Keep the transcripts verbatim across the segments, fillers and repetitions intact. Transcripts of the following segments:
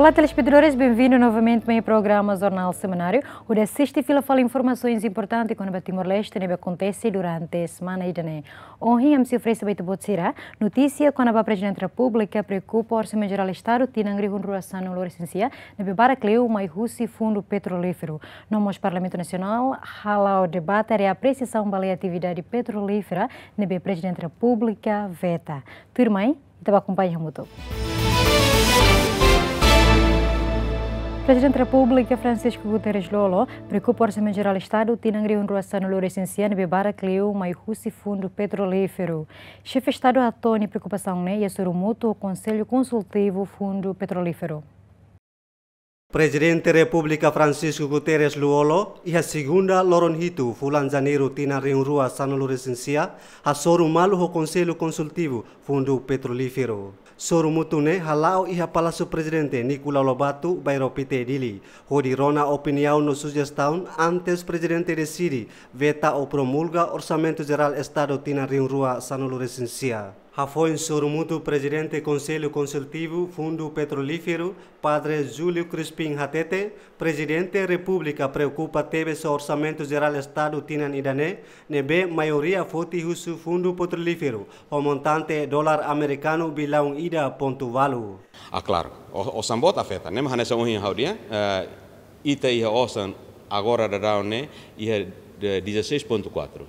Olá, telespetadores, benvindu novamente mai programa Jornál Semanáriu, hodi asiste fila fali informasaun importante kona-ba Timor-Leste ne'ebé akontese durante semana ida-ne'e. Ohin ami sei oferese ba ita-boot sira notísia kona-ba Prezidente Repúblika preokupa Orsamentu Jerál Estadu tinan rihun rua sanulu-resin-sia ne'ebé barak liu mai husi Fundu Petrolíferu. No mós Parlamentu Nasionál hala'o debate reapresiasaun ba lei atividade petrolífera ne'ebé Prezidente Repúblika veta. Tuirmai, ita bá akompaña hamutuk. Prezidente Repúblika Francisco Guterres Lú-Olo preokupa Orsamentu Jerál Estadu tinan rihun rua sanulu-resin-sia ne'ebé barak liu mai husi Fundu Petrolíferu. Xefe Estadu hato'o nia preokupasaun ne'e iha sorumutu ho Konsellu Konsultivu Fundu Petrolíferu. Prezidente Repúblika Francisco Guterres Lú-Olo, iha Segunda loron hitu fulan Janeiru tinan rihun rua sanulu-resin-sia, hasoru malu ho Konsellu Konsultivu Fundu Petrolíferu. Sorumutu ne'e hala'o iha Palásiu Prezidente Nicolau Lobato, Bairro Pité, Dili, hodi rona opiniaun no sujestaun antes Prezidente deside veta ou promulga Orsamentu Jerál Estadu tinan rihun rua sanulu-resin-sia. Hafoin sorumutu Prezidente Konsellu Konsultivu Fundu Petrolíferu, Padre Júlio Crispim hateten, Prezidente Repúblika preokupa tebes ho Orsamentu Jerál Estadu tinan ida-ne'e, ne'ebé maioria foti husi Fundu Petrolíferu, ho montante dolar amerikanu billaun ida pontu ualu. Ah, klaru. O, osan boot afeta, ne'e mak hanesan ohin ha'u dehan, eh, ita iha osan agora daudaun ne'e iha de dezasseis ponto quatro.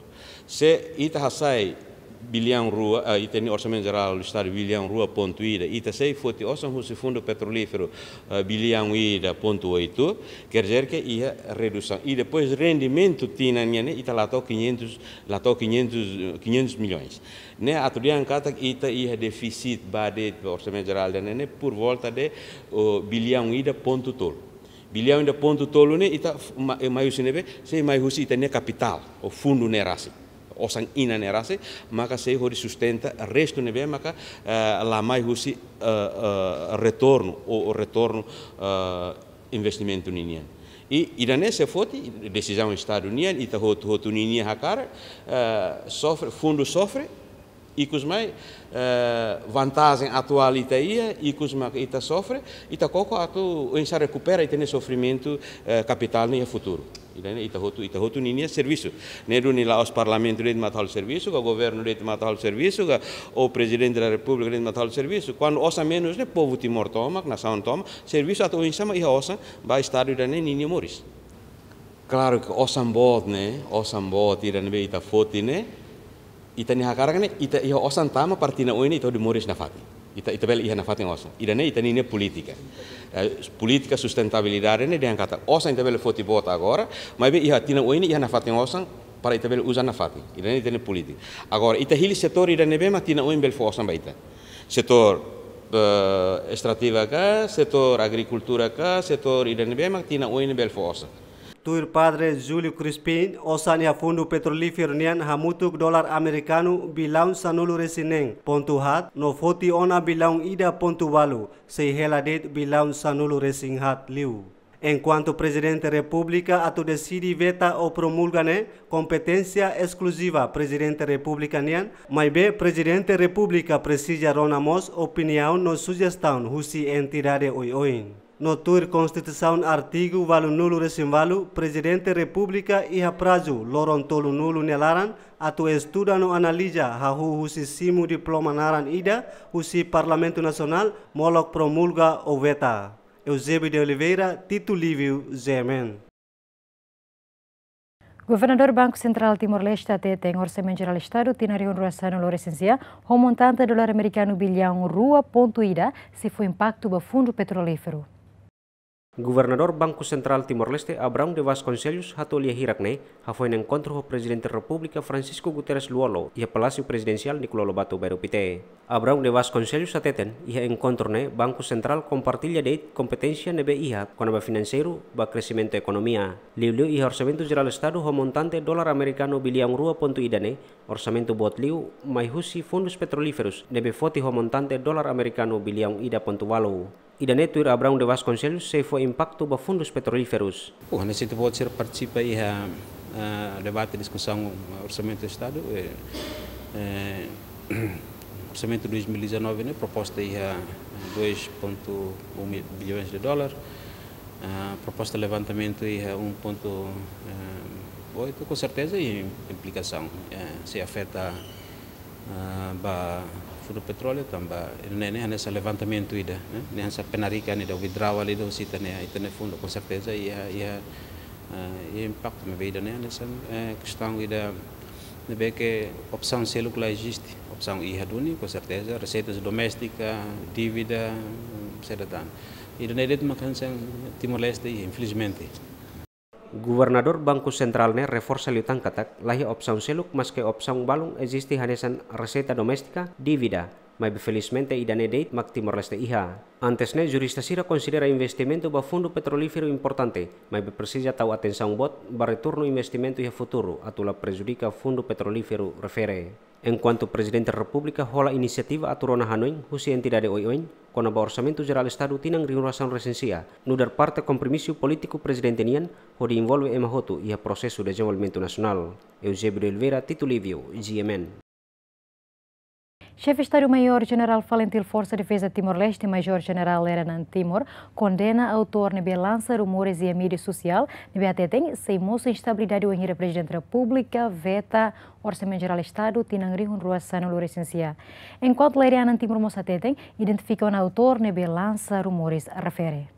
Se ita hasai billaun rua, eh, ita-nia Orsamentu Jerál Estadu billaun rua pontu ida, ita sei foti osan husi Fundu Petrolíferu, eh, billaun ida pontu oito, quer dizer que iha redusaun. I depois rendimentu tinan nian ne'e ita la to'o quinhentos, la to'o quinhentos, eh, quinhentos milhões. Ne'e atu dehan katak ita iha défisit ba de'it ba Orsamentu Jerál ida-ne'e ne'e por volta de, oh, billaun ida pontu tolu. Billaun ida pontu tolu ne'e ita f-, ma-, eh, mai husi ne'ebé, sei mai husi ita-nia kapitál, ou fundu ne'e rasik. Osan inan ne'e rasik, maka sei hodi sustenta restu ne'ebé maka, eh, la mai husi, eh, eh, retornu, ou, ou retornu, eh, investimentu ninian. I, ida-ne'e se foti, desizaun Estadu nian, ita hotu-hotu ninia hakarak, eh, sofre, fundu sofre, ikus mai, eh, vantajen atuál ita iha, ikus maka ita sofre, ita koko atu oinsá rekupera ita-nia sofrimentu, eh, kapitál ne'e iha futuru. Ida-ne'e ita hotu, ita hotu ninia servisu. Ne'e duni la'ós Parlamentu de'it mak atu halo servisu, ka Governu de'it mak atu halo servisu, ka ou Prezidente da Repúblika de'it mak atu halo servisu. Kuandu osan menus ne'e povu Timor tomak, nasaun tomak, servisu atu oinsá mak iha osan ba Estadu ida-ne'e ninia moris. Klaru ke osan boot ne'e, osan boot ida ne'ebé ita foti ne'e, ita-nia hakarak ne'e, ita iha osan tama para tinan oin ne'e ita hodi moris nafatin. Ita, ita bele iha nafatin osan. Ida-ne'e ita ninia polítika. Eh, polítika sustentabilidade ne'e dehan katak osan ita bele foti boot agora, maibé iha tinan oin ne'e iha nafatin osan para ita bele uza nafatin. Ida-ne'e ita-nia polítika. Agora, ita hili setór ida ne'ebé mak tinan oin bele fó osan ba ita. Setór, eh, estrativa ka, setór agrikultura ka, setór ida ne'ebé mak tinan oin ne'e bele fó osan. Tuir Padre Júlio Crispim, osan iha Fundu Petrolíferu nian hamutuk dolar amerikanu billaun sanulu-resin-neen pontu haat, no foti ona billaun ida pontu ualu, sei hela de'it billaun sanulu-resin-haat liu. Enkuantu Prezidente Repúblika atu deside veta ou promulga ne'e kompeténsia eskluziva Prezidente Repúblika nian, maibé Prezidente Repúblika presiza rona mós opiniaun no sujestaun husi entidade oioin. No tuir Konstituisaun artigu ualunulu-resin-ualu, Prezidente Repúblika iha prazu loron tolunulu nia laran atu estuda no analiza hahú husi simu diploma naran ida husi Parlamentu Nasionál molok promulga ou veta. Eusébio de Oliveira, Tito Livio, G M N. Governadór Banku Sentrál Timor-Leste hateten Orsamentu Jerál Estadu tinan rihun rua sanulu-resin-sia ho montante dolar amerikanu billaun rua pontu ida sei fó impaktu ba Fundu Petrolíferu. Governadór Banku Sentrál Timor-Leste, Abrão de Vasconcelos, hato'o lia hirak ne'e hafoin enkontru ho Prezidente Repúblika Francisco Guterres Lú-Olo iha Palásiu Prezidensiál Nicolau Lobato, Bairro Pité. Abrão de Vasconcelos hateten, iha enkontru ne'e Banku Sentrál kompartilla de'it kompeténsia ne'ebé iha kona-ba finanseiru ba kresimentu ekonomia. Liuliu iha Orsamentu Jerál Estadu ho montante dolar amerikanu billaun rua pontu ida ne'e, orsamentu boot liu mai husi Fundus Petrolíferus ne'ebé foti ho montante dolar amerikanu billaun ida pontu ualu. Ida-ne'e tuir Abrão de Vasconcelos sei fó impaktu ba Fundus Petrolíferus. Uh, hanesan ita-boot sira partisipa iha, eh, debate diskusaun Orsamentu Estadu, eh, eh, Orsamentu dois mil e dezanove ne'e proposta iha, dois ponto um mil bilhões de dólar. Ah, proposta levantamentu iha um ponto oito, com certeza, iha implikasaun, eh, sei afeta, ah, ba Fundu Petróleu, tanba ne'e, ne'e hanesan levantamentu ida, ne'e, ne'e hanesan penarikan ida, withdrawal ida husi ita-nia, ita-nia fundu, com certeza, iha, iha, ah, iha impaktu, maibé ida-ne'e hanesan, eh, kestaun ida ne'ebé ke opsaun seluk la eziste. Opsaun iha duni, com certeza, reseitas doméstika, dívida, saida tan. Ida-ne'e de'it mak hanesan Timor-Leste, infelizmente. Governadór Banku Sentrál ne'e reforsa liután katak, laiha opsaun seluk, maske opsaun balun eziste hanesan reseita doméstika, dívida, maibé felizmente ida-ne'e de'it mak Timor-Leste iha. Antes ne'e, jurista sira konsidera investimentu ba fundu petrolíferu importante, maibé presiza tau atensaun boot ba retornu investimentu iha futuru, atu la prejudika fundu petrolíferu refere. Enkuantu Prezidente Repúblika hola inisiativa atu rona hanoin husi entidade oioin kona-ba Orsamentu Jerál Estadu tinan rihun ruasan resin sia, nu'udar parte kompromisu polítiku prezidente nian hodi envolve ema hotu iha prosesu dezenvolvimentu nasionál. Eusébio de Oliveira, Tito Livio, G M N. Xefe Estadu Maiór Jenerál Falintil Forsa Defeza Timor-Leste, Major Jenerál Lere Anan Timur, kondena autór ne'ebé lansa rumores iha média sosiál ne'ebé hateten sei mosu instabilidade wainhira Prezidente Repúblika veta Orsamentu Jerál Estadu tinan rihun rua sanulu resin sia. Enkuantu Lere Anan Timur mós hateten, identifika ona autór ne'ebé lansa rumores refere.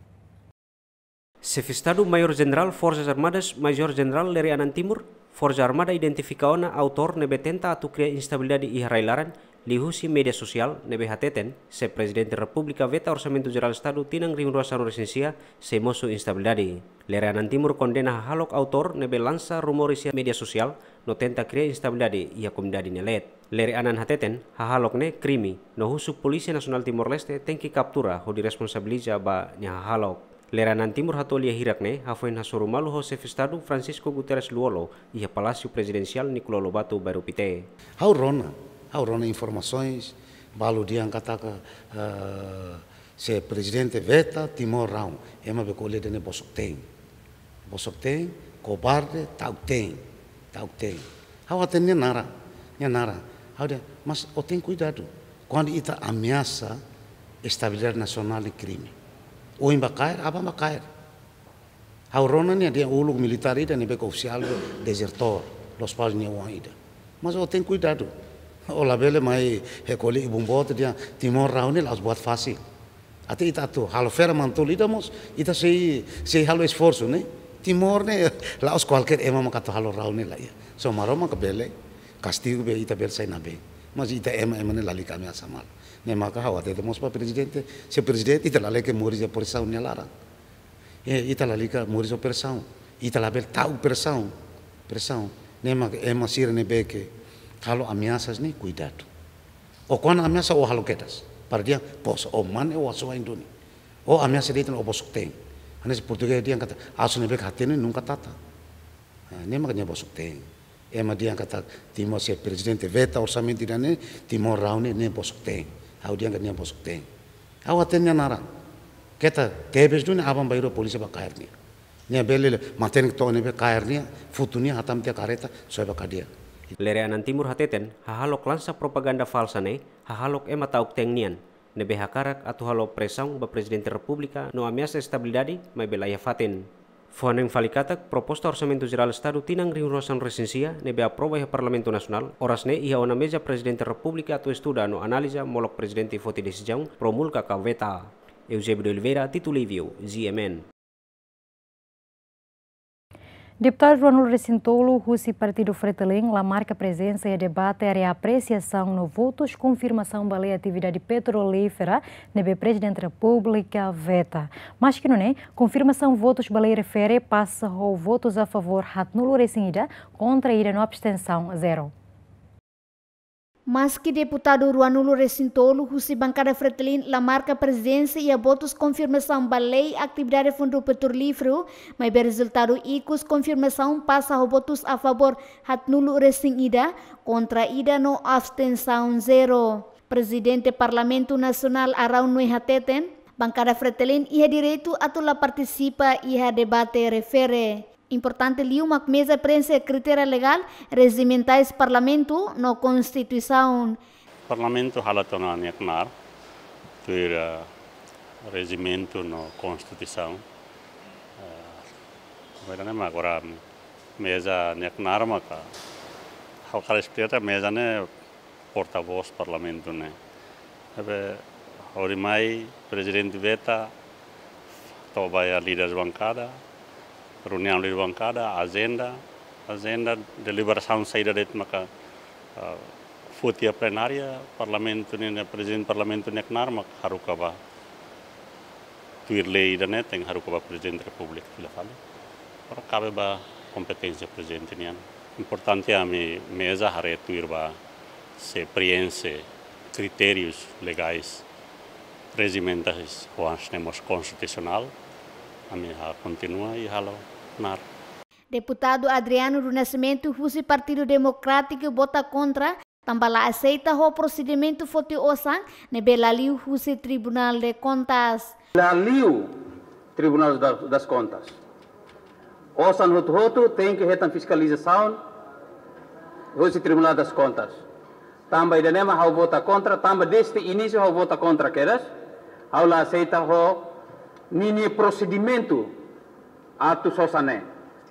Xefe Estadu Maiór Jenerál Forsas Armadas, Major Jenerál Lere Anan Timur, Forsa Armada identifika ona autór ne'ebé tenta atu kria instabilidade iha rai-laran, liuhusi média sosiál ne'ebé hateten, se Prezidente Repúblika veta Orsamentu Jerál Estadu tinan rihun rua sanulu resin sia, sei mosu instabilidade. Lere Anan Timur kondena hahalok autór ne'ebé lansa rumores iha média sosiál no tenta kria instabilidade iha komunidade nia leet. Lere Anan hateten, hahalok ne'e krime, no husu Polísia Nasionál Timor-Leste tenke kaptura hodi responsabiliza ba nia hahalok. Lere Anan Timur hato'o lia hirak ne'e hafoin hasoru malu ho Xefe Estadu Francisco Guterres Lú-Olo iha Palásiu Prezidensiál Nicolau Lobato, Bairru Pité. Ha'u rona, ha'u rona informasoens balu dehan katak, eh, se Prezidente veta, Timor raun. Ema be ko'alia dehan ne'e bosok-teen. Bosok-teen, kobarde, ta'uk-teen. Ta'uk-teen. Ha'u hatene nia naran, nia naran. Ha'u dehan, mas ó tenke kuidadu. Kuandu ita ameasa estabilidade nasionál ne'e krime. Oin bá kaer, aban bá kaer. Ha'u rona nia dehan uluk militár ida ne'ebé ke ofisiál be dezertór, la'ós paz nia oan ida. Mas ó tenke kuidadu. Ó labele mai rekolle ibun boot dehan Timor raun ne'e la'ós buat fasil. Até ita atu halo feira mantolu ida mós, ita sei, sei halo esforsu, ne'e? Timor ne'e, la'ós kualkér ema mak atu halo raun ne'e, lae. Só Maromak mak bele, kastigu be ita bele sai nabeen. Mas ita ema, ema ne'e lalika ameasa malu. Ne'e maka ha'u hatete mós ba Prezidente, se Prezidente, ita lalika moris iha presaun nia laran. Eh, ita lalika moris iha presaun. Ita labele ta'uk presaun. Presaun. Ne'e maka ema sira ne'ebé ke halo ameasas ne'e kuidadu. Ó kuandu ameasa ó halo kedas. Para dehan, pois, ó mane ó asuwa'in duni. Ó ameasa de'it ó bosok-teen. Hanesan portugés dehan katak, asu ne'ebé ke hatene nunka tata. Ah, ne'e maka nia bosok-teen. Ema dehan katak Timor se Prezidente veta orsamentu ida-ne'e, Timor raun ne'e, ne'e bosok-teen. Ha'u dehan katak nia bosok-teen. Ha'u hatene nia naran. Keta tebes duni aban bainrua polísia bá kaer nia. Nia bele matenek to'o ne'ebé kaer nia, futu nia hatama tiha karreta, soe ba kadeia. Lere Anan Timur hateten, hahalok lansa propaganda falsa ne'e, hahalok ema ta'uk-teen nian, ne'ebé hakarak atu halo presaun ba Prezidente Repúblika no ameasa estabilidade, maibé laiha fatin. Fó hanoin fali katak, proposta Orsamentu Jerál Estadu tinan rihun rua sanulu resin sia, ne'ebé aprova iha Parlamentu Nasionál, oras ne'e iha ona meza Prezidente Repúblika atu estuda no analiza molok Prezidente foti desizaun promulga ka veta. Eusébio de Oliveira, Tito Livio, G M N. Deputadu ruanulu resin tolu husi Partidu Fretilin la marka prezensa iha debate área apresiasaun no votus konfirmasaun ba lei atividade petrolífera ne'ebé Prezidente Repúblika veta. Maske nune'e, konfirmasaun votus ba lei refere pasa ho votus a favór haatnulu resin ida, kontra ida no abstensaun zero. Maske deputadu ruanulu resin tolu husi bankada Fretilin la marka prezensa iha votus konfirmasaun ba lei atividade fundu petrolíferu, maibé rezultadu ikus konfirmasaun pasa ho votus a favór haatnulu resin ida, kontra ida no abstensaun zero. Prezidente Parlamentu Nasionál Araun Noe hateten, bankada Fretilin iha direitu atu la partisipa iha debate refere. Importante liu mak meza preenxe kritéria legál, rejimentais Parlamentu no Konstituisaun. Parlamentu halo tiha ona nia knaar, tuir, eh, Rejimentu no konstituisaun. Eh, maibé ne'e mak agora meza nia knaar maka ha'u hakarak esplika katak meza ne'e portavós parlamentu ne'e. Ne'ebé hori mai prezidente veta, to'o ba iha líder bankada, reuniaun líder bankada, ajenda, ajenda, deliberasaun saida de'it maka, ah, foti iha plenária, parlamentu nian, prezidente parlamentu nia knaar mak haruka ba. Tuir lei ida-ne'e tenke haruka ba Prezidente Repúblika fila fali. Para kabe ba kompeténsia prezidente nian. Importante ami meza haree tuir ba se preenxe kritérius legais, rejimentais, ho hanesan mós konstitusionál, ami hakarak kontinua i halo knaar. Deputadu Adriano do Nascimento husi Partidu Demokrátiku vota kontra, tanba la aseita ho prosedimentu foti osan ne'ebé la liu husi Tribunál de Kontas. La liu Tribunál da-, das Kontas. Osan hotu-hotu tenke hetan fiskalizasaun husi Tribunál das Kontas. Tanba ida-ne'e mak ha'u vota kontra, tanba desde inísiu ha'u vota kontra kedas. Ha'u la aseita ho ninia prosedimentu atu sosa ne'e.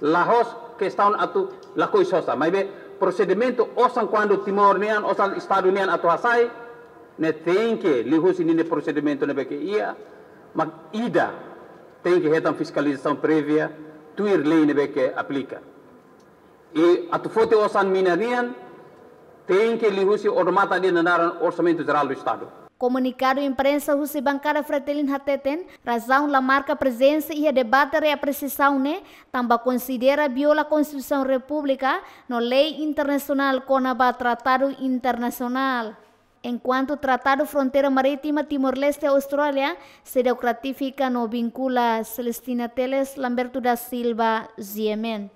La'ós kestaun atu lakohi sosa. Maibé prosedimentu osan kuandu Timor nian, osan Estadu nian atu hasai, ne'e tenke liuhusi ninia prosedimentu ne'ebé ke iha, mak ida tenke hetan fiskalizasaun prévia, tuir lei ne'ebé ke aplika. I atu foti osan mina nian, tenke liuhusi odamatan ida naran Orsamentu Jerál do Estadu. Komunikadu imprensa husi bankada Fretilin hateten, razaun la marka prezensa iha debate reapresiasaun ne'e, tanba konsidera viola Konstituisaun Repúblika no lei internasionál kona-ba tratadu internasionál. Enkuantu Tratadu Fronteira Marítima Timor-Leste Austrália seidauk ratifika no vinkula. Celestina Teles, Lamberto da Silva, G M N.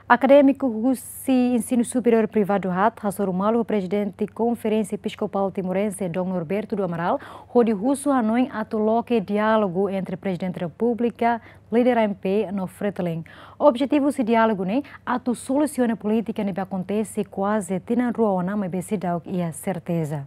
Akadémiku husi Ensinu Superiór Privadu haat hasoru malu ho Prezidente Konferénsia Episkopál Timorense, Dom Norberto do Amaral, hodi husu hanoin atu loke diálogu entre Prezidente Repúblika, líder A M P no Fretilin. Objetivu husi diálogu ne'e atu solusiona polítika ne'ebé akontese kuaze tinan rua ona, maibé seidauk iha serteza.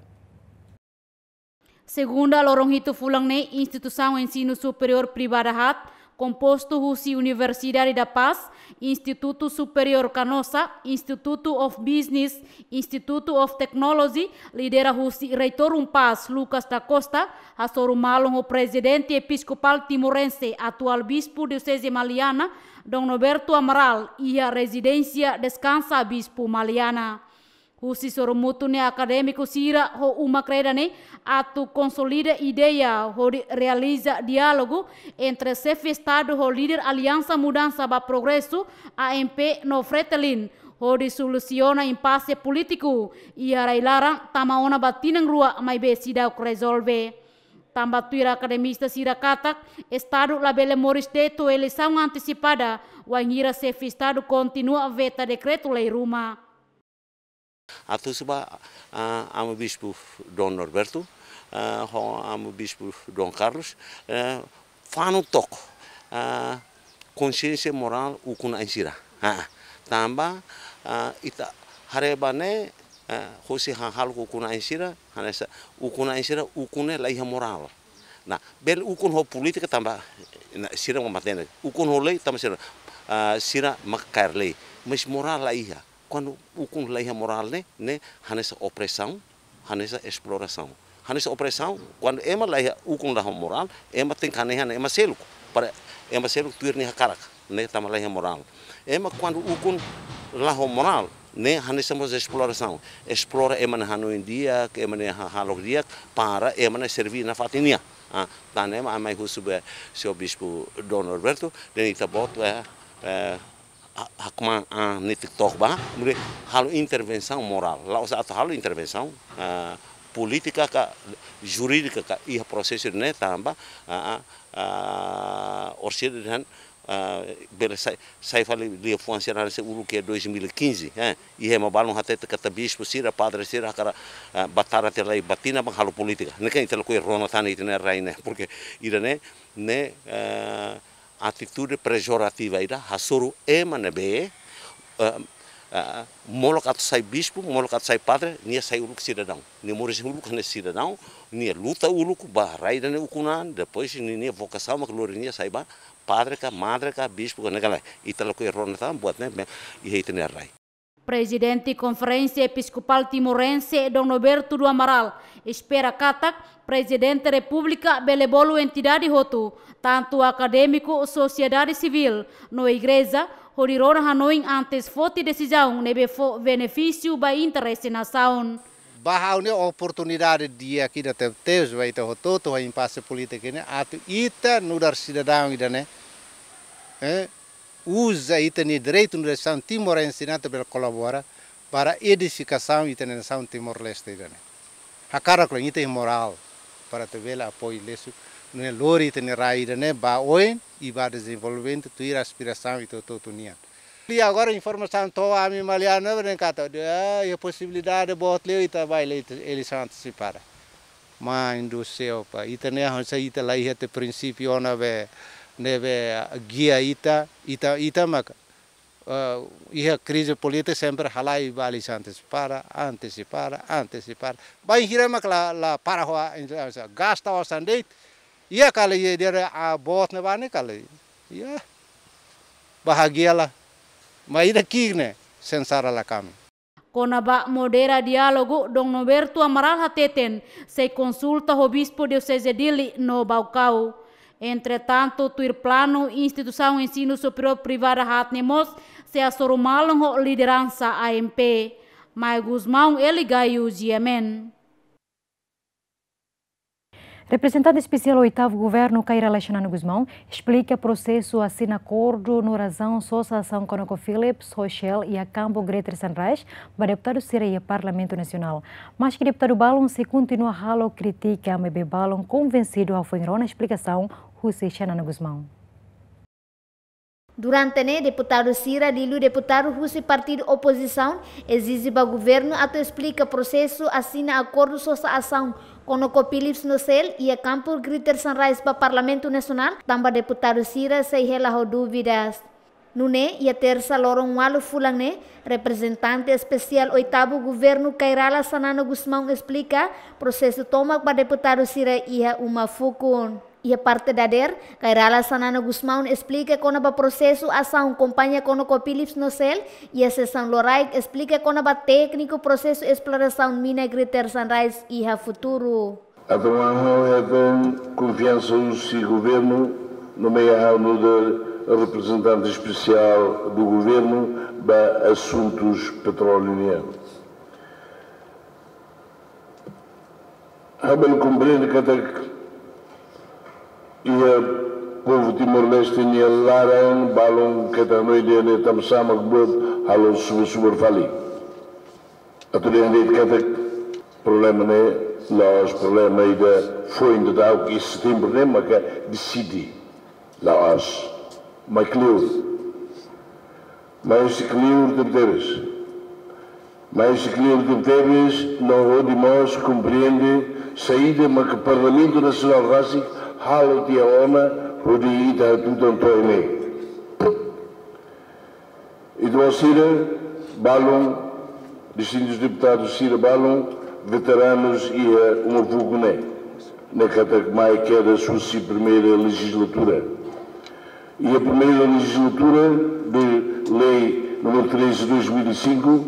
Segunda, loron hitu fulan ne'e, instituisaun ensinu superiór privada haat, kompostu husi Universidade da Paz, Instituto Superior Canossa, Institute of Business, Institute of Technology, lidera husi Reitór UNPAZ, Lucas da Costa, hasoru malu ho Prezidente Episkopál Timorense, atuál Bispu Dioseze Maliana, Dom Norberto Amaral, iha rezidénsia Descansa Bispu Maliana. Husi sorumutu ne'e, akadémiku sira ho uma-kreda ne'e atu konsolida ideia hodi realiza diálogu entre Xefe Estadu ho líder Aliansa Mudansa ba Progresu, A M P, no Fretilin, hodi solusiona impase polítiku iha rai-laran tama ona ba tinan rua, maibé seidauk rezolve. Tanba tuir akademista sira katak, Estadu labele moris de'it ho eleisaun antesipada, wainhira Xefe Estadu kontinua veta dekretu-lei ruma. Atu husu ba, ah, Amu Bispu Dom Norberto, ah, ho Amu Bispu Dom Carlos, eh, fanun took, ah, konxiénsia morál ukun-na'in sira. Ah, tanba, ah, ita haree ba ne'e, ah, hosi hahalok ukun-na'in sira, hanesan ukun-na'in sira, ukun ne'e la iha morál. Nah, bele ukun ho polítika tanba, nah, sira matenek. Ukun ho lei tanba sira, ah, sira mak kaer lei. Mas morál la iha. Kuandu ukun la iha morál ne'e, ne'e hanesan opresaun, hanesan esplorasaun. Hanesan opresaun, kuandu ema la iha ukun la iha morál, ema tenke hanehan ema seluk. Para ema seluk tuir nia hakarak, ne'e tanba la iha morál. Ema kuandu ukun la iha morál, ne'e hanesan mós esplorasaun. Esplora ema nia hanoin di'ak, ema nia hahalok di'ak, para ema nia serví nafatin nia. Ah, tan ne'e mak ami mai husu ba señór Bispu Dom Norberto, dehan ita-boot, eh, eh, ha-, hakmaan an netik took ba, mure halo intervensaun morál. La'ós atu halo intervensaun, ah, polítika ka jurídika ka iha prosesu ne'e tanba, ah, ah, ah, orsida dehan, ah, bele sai, sai fali liafuan sira hanesan uluk iha dois mil e quinze, eh, iha ema balun hatete katak bispu sira, padre sira, hakarak, ah, batara tiha lai batina ba halo polítika. Ne'e kan ita lakohi rona tan ita-nia rai ne'e, porque ida-ne'e, ne'e, eh, atitude pejorativa ida, hasoru ema ne'ebé, eh, Ah, molok atu sai bispu, molok atu sai padre, nia sai uluk sidadaun. Nia moris uluk hanesan sidadaun, nia luta uluk ba rai ida-ne'e ukun an, depois nia, nia vokasaun mak lori nia sai ba padre ka, madre ka, bispu ka, ne'e ka lae. Ita lakohi rona tan buat ne'e, me, iha ita-nia rai. Prezidente Konferénsia Episkopál Timorense, Dom Norberto do Amaral, espera katak Prezidente Repúblika bele bolu entidade hotu, tantu akadémiku, sosiedade sivíl, no igreja, hodi rona hanoin antes foti desizaun ne'ebé fó benefísiu ba interese nasaun. Ba ha'u ne'e oportunidade di'ak ida tebes ba ita hotu-hotu iha impase polítika ne'e, atu ita nu'udar sidadaun ida-ne'e, eh, uza ita-nia direitu nu'udar sidadaun timorense atu bele kolabora para edifikasaun ita-nia nasaun Timor-Leste ida-ne'e. Hakarak liu ita iha morál para atu bele apoiu lesu, nune'e lori ita-nia rai ida-ne'e ba oin i ba dezenvolvimentu tuir aspirasaun ita hotu-hotu nian. I agora informasaun to'o ami malian ne'e, ne'e katak, ah, iha posibilidade boot liu ita bá ele-, eleisaun antesipada. Mãe do céu, pá, ita ne'e hanesan ita la iha tiha prinsípiu ona be, ne'ebé gia ita, ita, ita mak, eh, iha krize polítika sempre halai ba eleisaun antesipada, antesipada, antesipada. Bainhira mak la, la para ho, gasta osan de'it, iha kala iha dia, ah, boot ne'ebá ne'e kala. Iha. Bahagia lah. Maibé ida ki'ik ne'e, sengsara la kami. Kona-ba modera diálogu, Dom Norberto Amaral hateten, sei konsulta ho Bispu Dioseze Dili no Baucau. Entretantu, tuir planu, instituisaun ensinu superiór privada haat ne'e mós sei hasoru malu ho lideransa A M P. Maia Gusmão, Eli Gaio, G M N. Reprezentante Espesiál Oitavu Governu, Kay Rala Xanana Gusmão, esplika prosesu asina akordu no razaun sosa asaun ConocoPhillips ho Shell iha kampu Greater Sunrise ba deputadu sira iha Parlamentu Nasionál. Maski deputadu balun sei kontinua halo kritika, maibé balun konvensidu hafoin rona esplikasaun husi Xanana Gusmão. Durante ne'e, deputadu sira, liuliu deputadu husi partidu opozisaun, ezije ba governu atu esplika prosesu asina akordu sosa asaun ConocoPhillips no Shell iha kampu Greater Sunrise ba Parlamentu Nasionál, tanba deputadu sira sei hela ho dúvidas. Nune'e, iha Tersa loron ualu fulan ne'e, reprezentante espesiál Oitavu Governu Kay Rala Xanana Gusmão esplika prosesu tomak ba deputadu sira iha uma fukun. Iha parte dadeer, Kay Rala Xanana Gusmão esplika kona-ba prosesu asaun kompañia ConocoPhillips no Shell, iha sesaun loraik esplika kona-ba tékniku prosesu esplorasaun mina Greater Sunrise iha futuru. Entaun ha'u hetan konfiansa husi governu, nomeia ha'u nu'udar reprezentante espesiál do governo ba asuntus petróleu nian. Ha'u bele komprende katak iha povu Timor-Leste nia laran balun keta no ideia ne'e tanbasá mak buat halo subar-subar fali. Atu dehan de'it katak problema ne'e la'ós problema ida foin daudauk iha setembru ne'e maka deside. La'ós. Mai kleur. Mai husi kleur tebetebes. Mai husi kleur tebetebes, no hodi mós komprende saida maka Parlamentu Nasionál rasik halo tiha ona hodi ita hatutan to'o ne'e. Ita-boot sira balun, distintus deputadus sira balun, veteranus iha uma fukun ne'e, ne'e katak mai kedas husi primeira lejizlatura. Iha primeira lejizlatura de lei número treze de dois mil e cinco,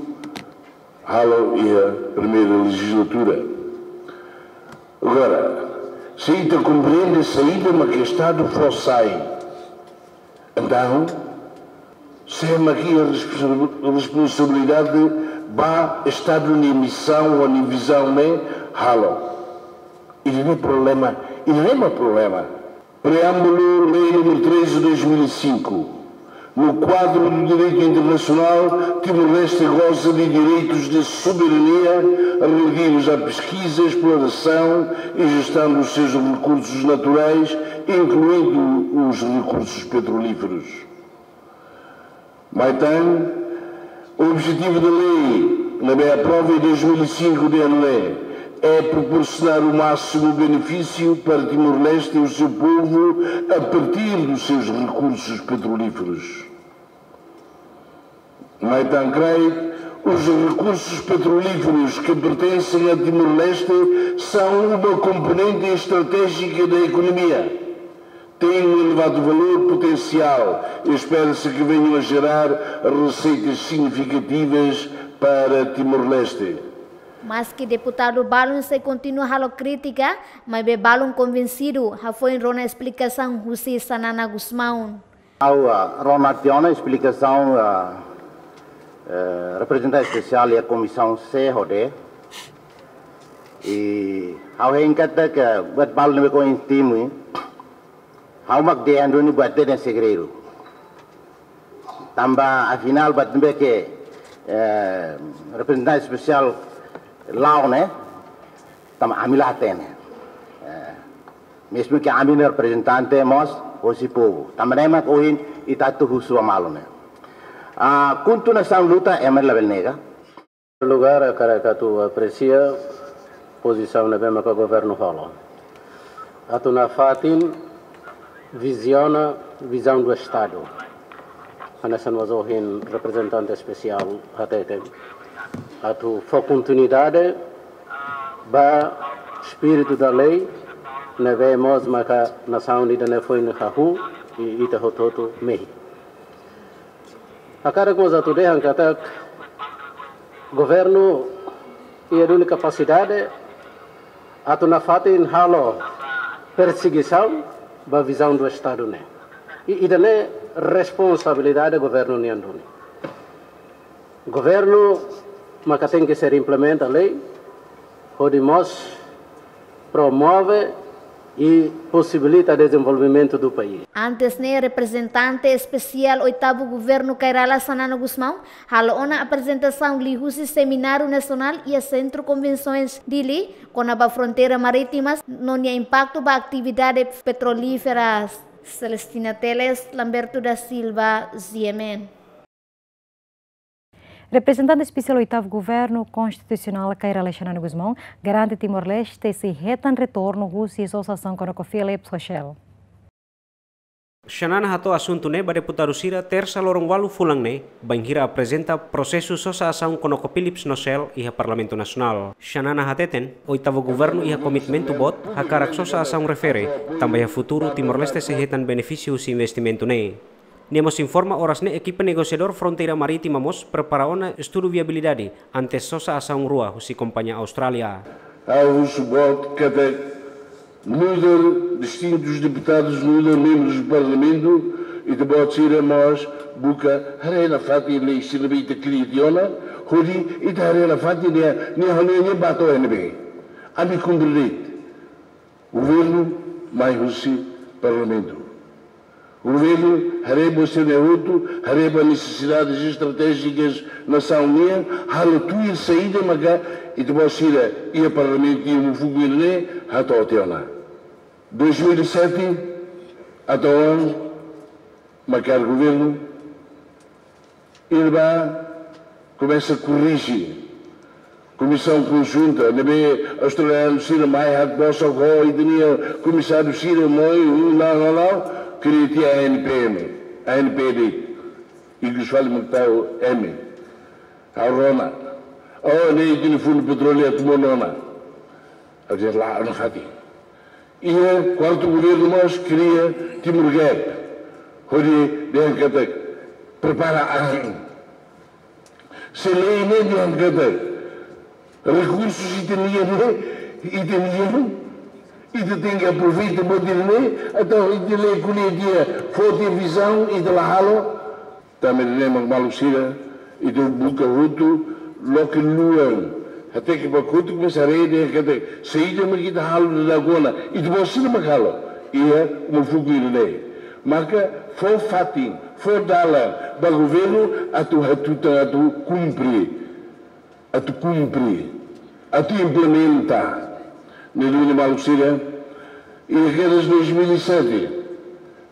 halo iha primeira lejizlatura. Agora, se ita komprende saida maka Estadu fó sai, entaun, sé mak iha responsa-, responsabilidade ba Estadu nia misaun ou nia vizaun ne'e halo? Ida-ne'e problema, ida-ne'e mak problema. Preâmbulo, Lei número treze de dois mil e cinco. No quadro do direito internacional, Timor-Leste goza de direitos de soberania relativos à pesquisa, exploração e gestão dos seus recursos naturais, incluindo os recursos petrolíferos. Maibé, o objetivo da lei, ne'ebé aprova em dois mil e cinco de ANLE, é proporcionar o máximo benefício para Timor-Leste e o seu povo a partir dos seus recursos petrolíferos. Mai Tancredo, os recursos petrolíferos que pertencem a Timor-Leste são uma componente estratégica da economia. Têm um elevado valor potencial. Espera-se que venham a gerar receitas significativas para Timor-Leste. Maski deputadu balun sei kontinua halo krítika, maibé balun konvensidu, hafoin rona esplikasaun husi Xanana Gusmão. Ha'u, ah, rona tiha ona esplikasaun, ah, eh, reprezentante espesiál iha Komisaun C ho D. I ha'u hein katak buat balu ne'ebé ohin tempu, ha'u mak dehan duni buat ida-ne'e segredu. Tanba afinál buat ne'ebé ke, eh, reprezentante espesiál la'o ne'e, tanba ami la hatene. Eh, mezmu ke ami ne'e reprezentante mós hosi povu. Tanba ne'e mak ohin ita atu husu ba malu ne'e. Ah, kontinuasaun luta, ema labele nega. Lugar, hakarak atu apresia pozisaun ne'ebé maka governu hola. Atu nafatin viziona vizaun do Estadu. Hanesan mós ohin reprezentante espesiál hateten. Atu fó kontinuidade ba espíritu da lei, ne'ebé mós maka nasaun ida-ne'e foin hahú, i ita hotu-hotu mehi. Hakarak mós atu dehan katak governu iha duni kapasidade atu nafatin halo persegisaun ba vizaun do Estadu ne'e. I ida-ne'e responsabilidade governu nian duni. Governu maka tenke ser implementa lei, hodi mós promove i posibilita dezenvolvimentu do país. Antes ne'e, reprezentante espesiál oitavu governu Kay Rala, Xanana Gusmão, halo ona aprezentasaun liuhusi semináriu nasionál iha Sentru Konvensoens Dili, kona-ba fronteira marítimas no nia impaktu ba atividade petrolíferas. Celestina Teles, Lamberto da Silva, G M N. Reprezentante espesiál oitavu governu konstitusionál Kay Rala, Xanana Gusmão, garante Timor-Leste sei hetan retornu husi sosa asaun ConocoPhillips ho Shell. Xanana hato'o asuntu ne'e ba deputadu sira tersa loron ualu fulan ne'e, bainhira aprezenta prosesu sosa asaun ConocoPhillips no Shell iha Parlamentu Nasionál. Xanana hateten, oitavu governu iha komitmentu boot hakarak sosa asaun refere, tanba iha futuru Timor-Leste sei hetan benefísiu husi investimentu ne'e. Nia mós informa oras ne'e ekipa negosiadór fronteira marítima mós prepara ona estudu viabilidade antes sosa asaun rua husi kompañia Austrália. Ha'u husu boot katak nu'udar distintus deputadus, nu'udar membrus do Parlamentu, ita-boot sira mós buka haree nafatin lei sira ne'ebé ita kria tiha ona, hodi ita haree nafatin nia, nia hanoin ne'e ba to'o iha ne'ebé. Ami komprende. Governu mai husi Parlamentu. Governu haree ba sira-nia hotu, haree ba nesesidades estratéjikas nasaun nian, halo tuir saida maka ita-boot sira iha Parlamentu iha Mofuku ida-ne'e hato'o tiha ona. Dois mil e sete, atu ohin, mak governu ita bá komesa korrije. Komisaun konjunta ne'ebé australianu sira mai hak bosa ho ita-nia komisáriu sira mai, uh, la, la, la, kria tiha A N P M, A N P D. Ikus fali mak tau M. Ha'u rona. Oh, ne'e ita-nia fundu petróleu atu monu ona. Ha'u dehan lae, nafatin. Iha kuartu governu mós kria Timor Gap. Hodi dehan katak prepara an. Se lei ne'e dehan katak rekursus ita-nian ne'e, ita-nian, ita tenke aproveita buat ida-ne'e, entaun ita lei ko'alia tiha, fó tiha vizaun, ita la halo. Tanba ne'e mak maluk sira, ita buka hotu, loke luan. Até ke ba kotuk mes haree dehan katak saida mak ita halo dala ruma ona, ita-boot sira mak halo. Iha Mofuku ida-ne'e. Maka fó fatin, fó dalan ba governu atu hatutan atu kumpre. Atu kumpre, atu implementa. Ne'e duni maluk sira, iha kedas dois mil e sete,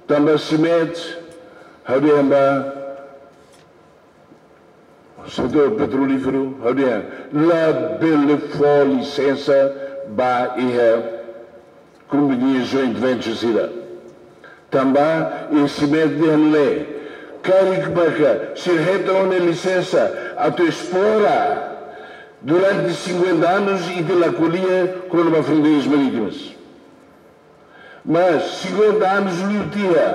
tanba CIMMET, ha'u dehan ba setór petrolíferu, ha'u dehan labele fó lisensa ba iha kompañia joint venture sira. Tanba iha CIMMET dehan ne'e, Karik maka sira hetan ona lisensa atu esplora durante cinquenta anos ita la ko'alia kona-ba fronteiras marítimas. Mas cinquenta anos liu tiha,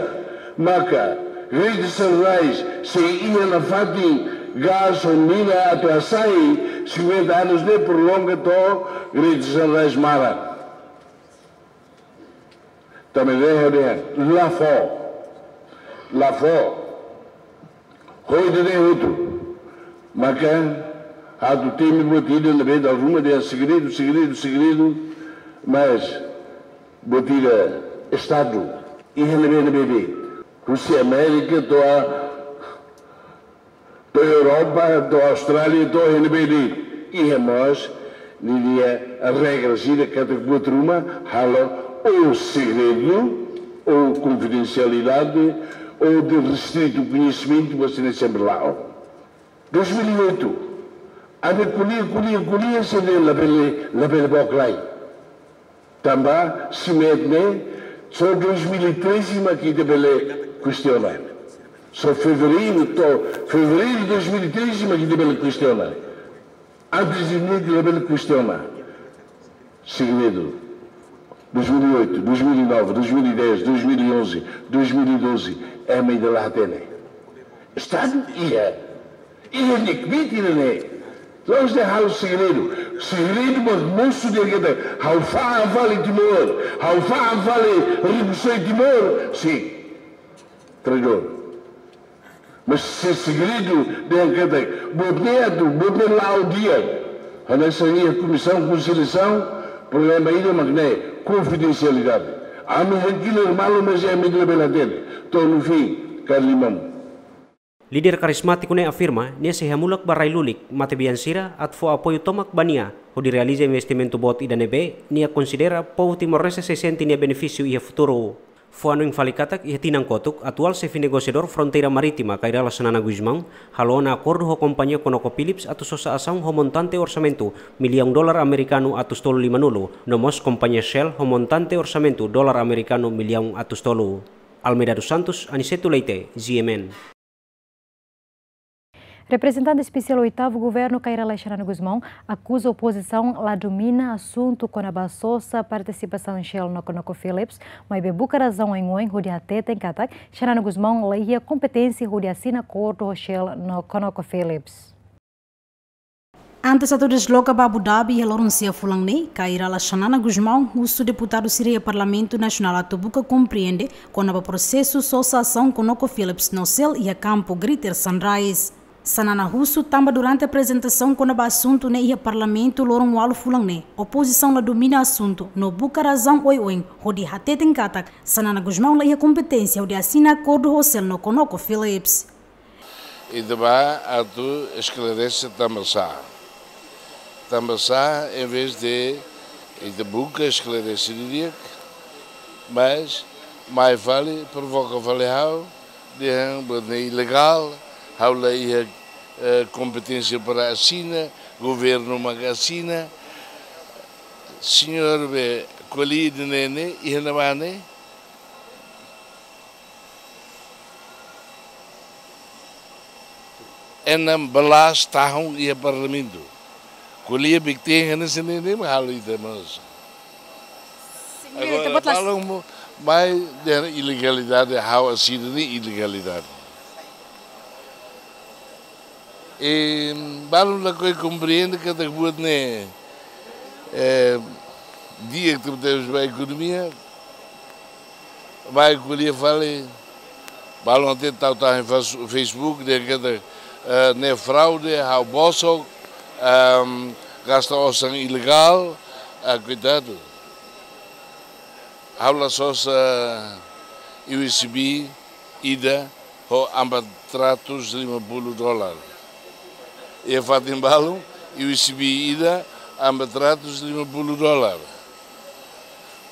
maka Greater Sunrise sei iha nafatin gás ho mina atu hasai, cinquenta anos ne'e prolonga to'o Greater Sunrise maran. Tanba ne'e ha'u dehan, la fó. La fó. Hodi de outro. Maka atu temi buat ida ne'ebé dala ruma dehan segredu, segredu, segredu. Mas buat ida Estadu iha ne'ebé, ne'ebé de'it. Husi Amérika to'o to'o Europa, to'o Austrália, to'o iha ne'ebé de'it. Iha mós ninia regra sira katak buat ruma halo ou segredu, ou konfidensialidade, ou de restrito koñesimentu, buat sira-ne'e sempre la'o. Dois mil e oito, ami ko'alia, ko'alia, ko'alia, sira labele, labele book lai. Tanba simet ne'e, só dois mil e treze mak ita bele kestiona. Só fevereiru, to'o fevereiru dois mil e treze mak ita bele kestiona. Antes de ne'e ita labele kestiona. Segredu. Dois mil e oito, dois mil e nove, dois mil e dez, dois mil e onze, dois mil e doze, ema ida la hatene. Estadu iha. Iha nia kbiit ida-ne'e. La'ós dehan halo segredu. Segredu mak mosu dehan katak ha'u fa'an fali Timor. Ha'u fa'an fali rikusoin Timor. Sin. Traidór. Mas se segredu dehan katak buat ne'e atu, buat ne'e la'o di'ak. Hanesan iha Komisaun Konsiliasaun, problema ida mak ne'e konfidensialidade. Ami hakilar malu, mas ami labele hatene. To'o no fim, kaer liman. Líder karizmátiku ne'e afirma, nia sei hamulak ba rai lulik, matebian sira, atu fó apoiu tomak ba nia, hodi realiza investimentu boot ida ne'ebé, nia konsidera povu Timor-Leste sei sente nia benefísiu iha futuru. Fó hanoin fali katak, iha tinan kotuk, atuál xefe negosiadór fronteira marítima, Kay Rala Xanana Gusmão, halo ona akordu ho kompañia ConocoPhillips atu sosa asaun ho montante orsamentu, millaun dolar amerikanu atus tolu lima-nulu, no mós kompañia Shell ho montante orsamentu, dolar amerikanu millaun atus tolu. Almeida dos Santos, Aniceto Leite, G M N. Reprezentante Espesiál Oitavu Governu, Kay Rala Xanana Gusmão, akuza opozisaun la domina asuntu kona-ba sosa partisipasaun Shell no ConocoPhillips, maibé buka razaun oioin hodi hateten katak, Xanana Gusmão la iha kompeténsia hodi asina akordu ho Shell no ConocoPhillips. Antes atu desloka ba Abu Dhabi iha loron sia fulan ne'e, Kay Rala Xanana Gusmão husu deputadu sira iha Parlamentu Nasionál atu buka komprende kona-ba prosesu sosa asaun ConocoPhillips no Shell iha kampu Greater Sunrise. Xanana husu tanba durante aprezentasaun kona-ba asuntu ne'e iha Parlamentu loron ualu fulan ne'e, opozisaun la domina asuntu no buka razaun oioin hodi hateten katak, Xanana Gusmão la iha kompeténsia hodi asina akordu ho Shell no ConocoPhillips. Ita bá atu esklarese tanba sá. Tanba sá, em vez de ita buka esklarese didi'ak, mas mai fali, provoka fali ha'u, dehan buat ne'e ilegál, ha'u la iha, eh, kompeténsia para asina, governu mak asina. Señór be ko'alia ida-ne'e ne'e, iha ne'ebá ne'e, enam belas tahun iha Parlamentu. Ko'alia bikten hanesan ne'e, ne'e halo ita mós. Señór, ita agora, buat la balun mo, mai dehan ilegalidade, ha'u asina ne'e ilegalidade. E balun lakohi komprende katak buat ne'e, eh, di'ak tebetebes ba ekonomia, mai ko'alia fali, balun até tau-tau iha Face-, Facebook, dehan katak, eh, ne'e fraude, ha'u bosok, ehm, gasta osan ilegál, ah, koitadu. Ha'u la sosa U S B ida ho empat ratus lima puluh dolar. Iha fatin balun, U S B ida empat ratus lima puluh dolar.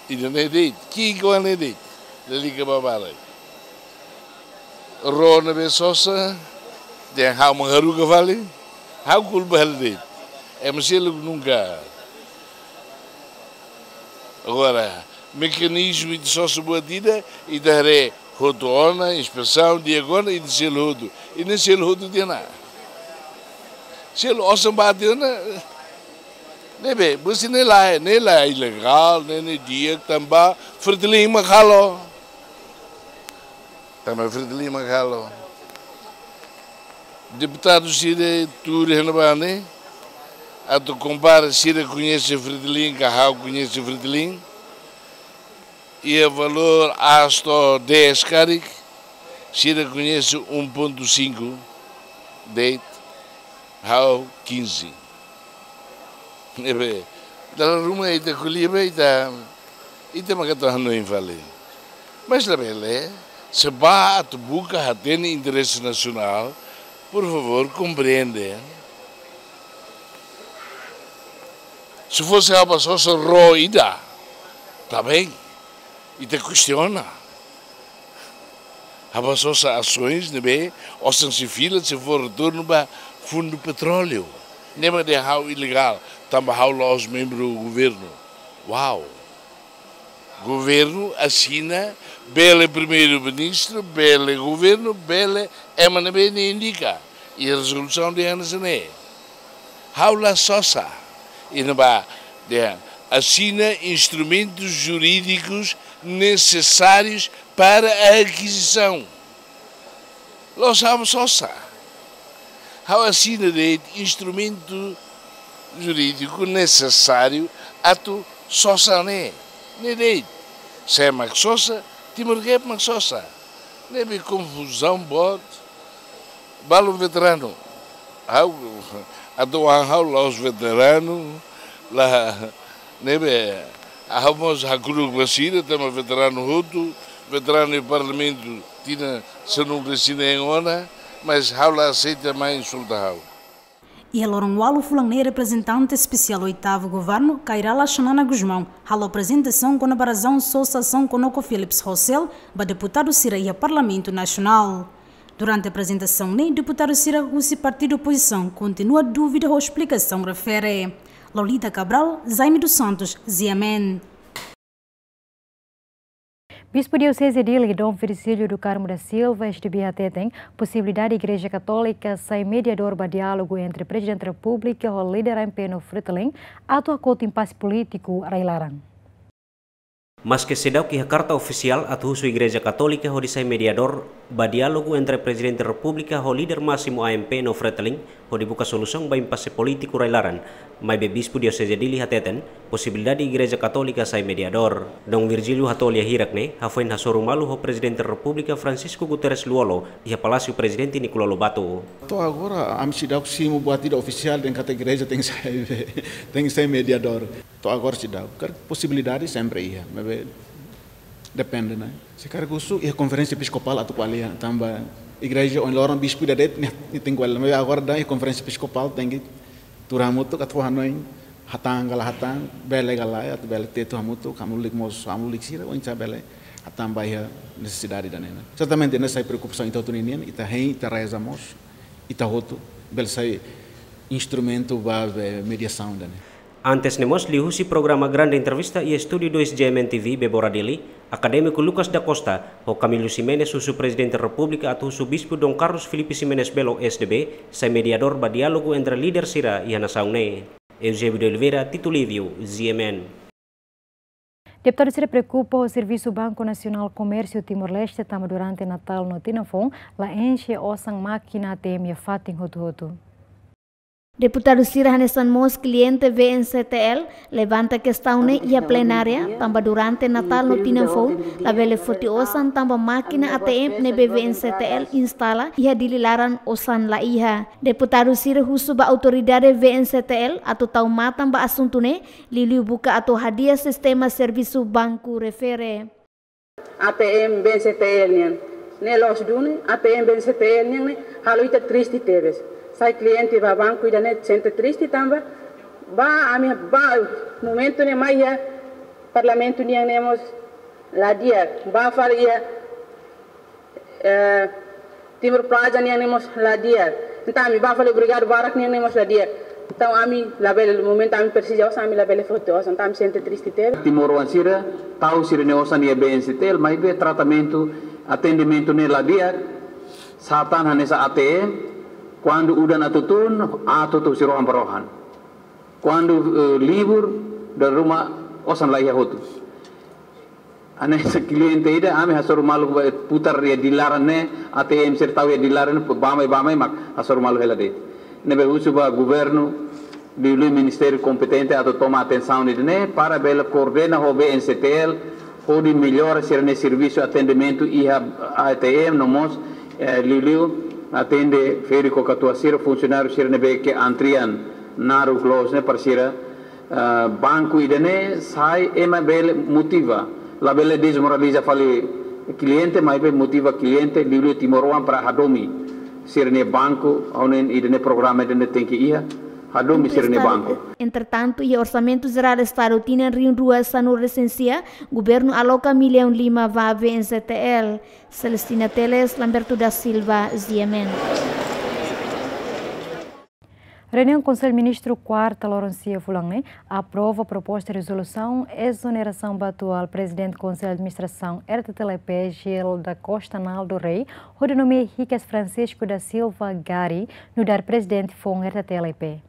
Ida-ne'e de'it, ki'ik oan ne'e de'it, lalika ba barak. Rona be sosa, dehan ha'u mak haruka fali, ha'u kulpa hela de'it. Ema seluk nunka. Agora, mekanizmu ita sosa buat ida, ita haree Hotu ona, inspesaun, di'ak ona, ita selu hotu. Ita selu hotu tiha ona. Selu osan ba tiha ona. Ne'ebé, busi ne'e lae, ne'e lae ilegál, ne'e, ne'e di'ak, tanba Fretilin mak halo. Tanba Fretilin mak halo. Deputadu sira tuur iha ne'ebá ne'e, atu kompara sira koñese Fretilin ka ha'u koñese Fretilin. Iha valór aas to'o dez karik, sira koñese um ponto cinco de'it, ha'u quinze. Ne'ebé, dala ruma ita ko'alia ba ita, ita mak atu hanoin fali. Mas labele, se bá atu buka hatene interese nasionál, por favór, komprende. Se fosse ha'u bá sosa ró ida, tá bem, ita kestiona. Ha'u bá sosa asaun ne'ebé osan sei fila, sei fó retornu ba Fundu Petróleu. Ne'e mak dehan ha'u ilegál, tanba ha'u la'ós membru governu. Uau! Governu asina, bele primeiru-ministru, bele governu, bele ema ne'ebé nia indika. I rezolusaun dehan hanesan ne'e. Ha'u la sosa. Iha ne'ebá dehan asina instrumentos jurídicos necessários para a aquisição. La'ós ha'u sosa. Ha'u asina de'it instrumentu jurídiku nesesáriu atu sosa ne'e. Ne'e de'it. Sé mak sosa, Timor Gap mak sosa. Ne'ebé konfuzaun boot. Balu veteranu. Ha'u, atu oan ha'u la'ós veteranu, la, ne'ebé, ha'u mós hakru'uk ba sira, tanba veteranu hotu, veteranu iha parlamentu, tinan sanulu-resin-neen ona, mas ha'u la aseita mai insulta ha'u. Iha loron ualu fulan ne'e reprezentante espesiál oitavu governu, Kay Rala Xanana Gusmão, halo aprezentasaun kona-ba razaun sosa asaun Conoco Phillips Hossel, ba deputadu sira iha Parlamentu Nasionál. Durante aprezentasaun ne'e, deputadu sira husi partidu opozisaun kontinua dúvida ho esplikasaun refere. Lolita Cabral, Jaime dos Santos, G M N. Bispu Dioseze Dili, Dom Virgílio do Carmo da Silva, S D B, hateten posibilidade Igreja Katólika sai mediadór ba diálogu entre Prezidente Repúblika ho líder A M P no Fretilin, atu hakotu impase polítiku rai-laran. Maske seidauk iha karta ofisiál atu husu Igreja Katólika hodi sai mediadór ba diálogu entre Prezidente Repúblika ho líder másimu A M P no Fretilin hodi buka solusaun ba impase polítiku rai-laran, maibé Bispu Dioseze Dili hateten posibilidade Igreja Katólika sai mediadór. Dom Virgílio hato'o lia hirak ne'e hafoin hasoru malu ho Prezidente Repúblika Francisco Guterres Lú-Olo iha Palásiu Prezidente Nicolau Lobato. To'o agora, ami seidauk simu buat ida ofisiál dehan katak igreja tenke sai, tenke sai mediadór. To'o agora seidauk. Karik posibilidade sempre iha, maibé depende, ne'e. Se karik husu iha konferénsia episkopál atu ko'alia, tanba igreja ohin loron bispu ida de'it, ne'e, ne'e tenke ko'alia, maibé agora daudaun iha konferénsia episkopál tenke tuur hamutuk atu fó hanoin, hatán ka la hatán, bele ka lae, atu bele tetu hamutuk, hamutuk mós, hamutuk sira, oinsá bele hatán ba iha nesesidade ida-ne'e. Sertamente ne'e sai preokupasaun ita hotu ninian, ita hein, ita reza mós, ita hotu, bele sai instrumentu ba, eh, mediasaun ida-ne'e. Antes ne'e mós liuhusi programa Grande Entrevista iha Estúdiu dois G M N T V Bebora Dili, akadémiku Lucas da Costa ho Camilo Ximenes husu Prezidente Repúblika atu husu Bispu Dom Carlos Filipe Ximenes Belo, S D B, sai mediadór ba diálogu entre líder sira iha nasaun ne'e. Eusébio de Oliveira, Tito Lívio, G M N. Deputadu sira preokupa ho servisu Banku Nasionál Komérsiu Timor-Leste tanba durante Natál no Tinan Foun la enxe osan mákina A T M iha fatin hotu-hotu. Deputadu sira hanesan mós kliente V N C T L levanta kestaun ne'e iha plenária, tanba durante Natál no Tinan Foun labele foti osan tanba mákina A T M ne'ebé V N C T L instala iha Dili laran osan la iha. Deputadu sira husu ba autoridade V N C T L atu tau matan ba asuntu ne'e, liuliu buka atu hadi'a sistema servisu banku refere. A T M V N C T L nian ne'e loos duni, A T M V N C T L nian ne'e halo ita triste tebes. Sai kliente ba banku ida-ne'e sente triste tanba, ba ami ba momentu ne'e mai iha parlamentu nian ne'e mós la di'ak, ba fali iha, eh, Timor Plaza nian ne'e mós la di'ak. Entaun ami ba fali obrigadu barak nian ne'e mós la di'ak. Entaun ami labele, momentu ami presiza osan, ami labele foti osan, entaun ami sente triste tebes. Timoroan sira tau sira-nia osan iha V N C T L, maibé tratamentu Atendimentu ne'e la di'ak, sá tan hanesan A T M, kuandu udan atu tun, atu tun husi rohan ba rohan. Kuandu, eh, libur, dala ruma osan la iha hotu. Hanesan kliente ida, ami hasoru malu ba putar iha di laran ne'e, A T M sira tau iha di laran ne'e, bá mai, bá mai, mak hasoru malu hela de'it. Ne'ebé husu ba governu, liuliu ministériu kompetente atu toma atensaun ida-ne'e, para bele koordena ho B N C T L, hodi mellora sira-nia servisu atendimentu iha A T M no mós, eh, liuliu atende ferik ho katuas sira, funsionáriu sira ne'ebé ke antrian naruk loos ne'e para sira, eh, banku ida-ne'e sai ema bele motiva, labele dezmoraliza fali kliente, maibé motiva kliente, liuliu timoroan para hadomi sira-nia banku, ha'u hanoin ida-ne'e programa ida-ne'e tenke iha, hadomi sira-nia banku. Entretantu, iha Orsamentu Jerál Estadu tinan rihun rua sanulu-resin-sia, governu aloka millaun lima ba B N C T L. Celestina Teles, Lamberto da Silva, G M N. Reuniaun Konsellu Ministru kuarta loron sia fulan ne'e aprova proposta rezolusaun ezonerasaun ba atuál Prezidente Konsellu Administrasaun R T T L E P, Gil da Costa Naldo Rei, hodi nomeia hikas Francisco da Silva Gari nu'udar Prezidente foun R T T L E P.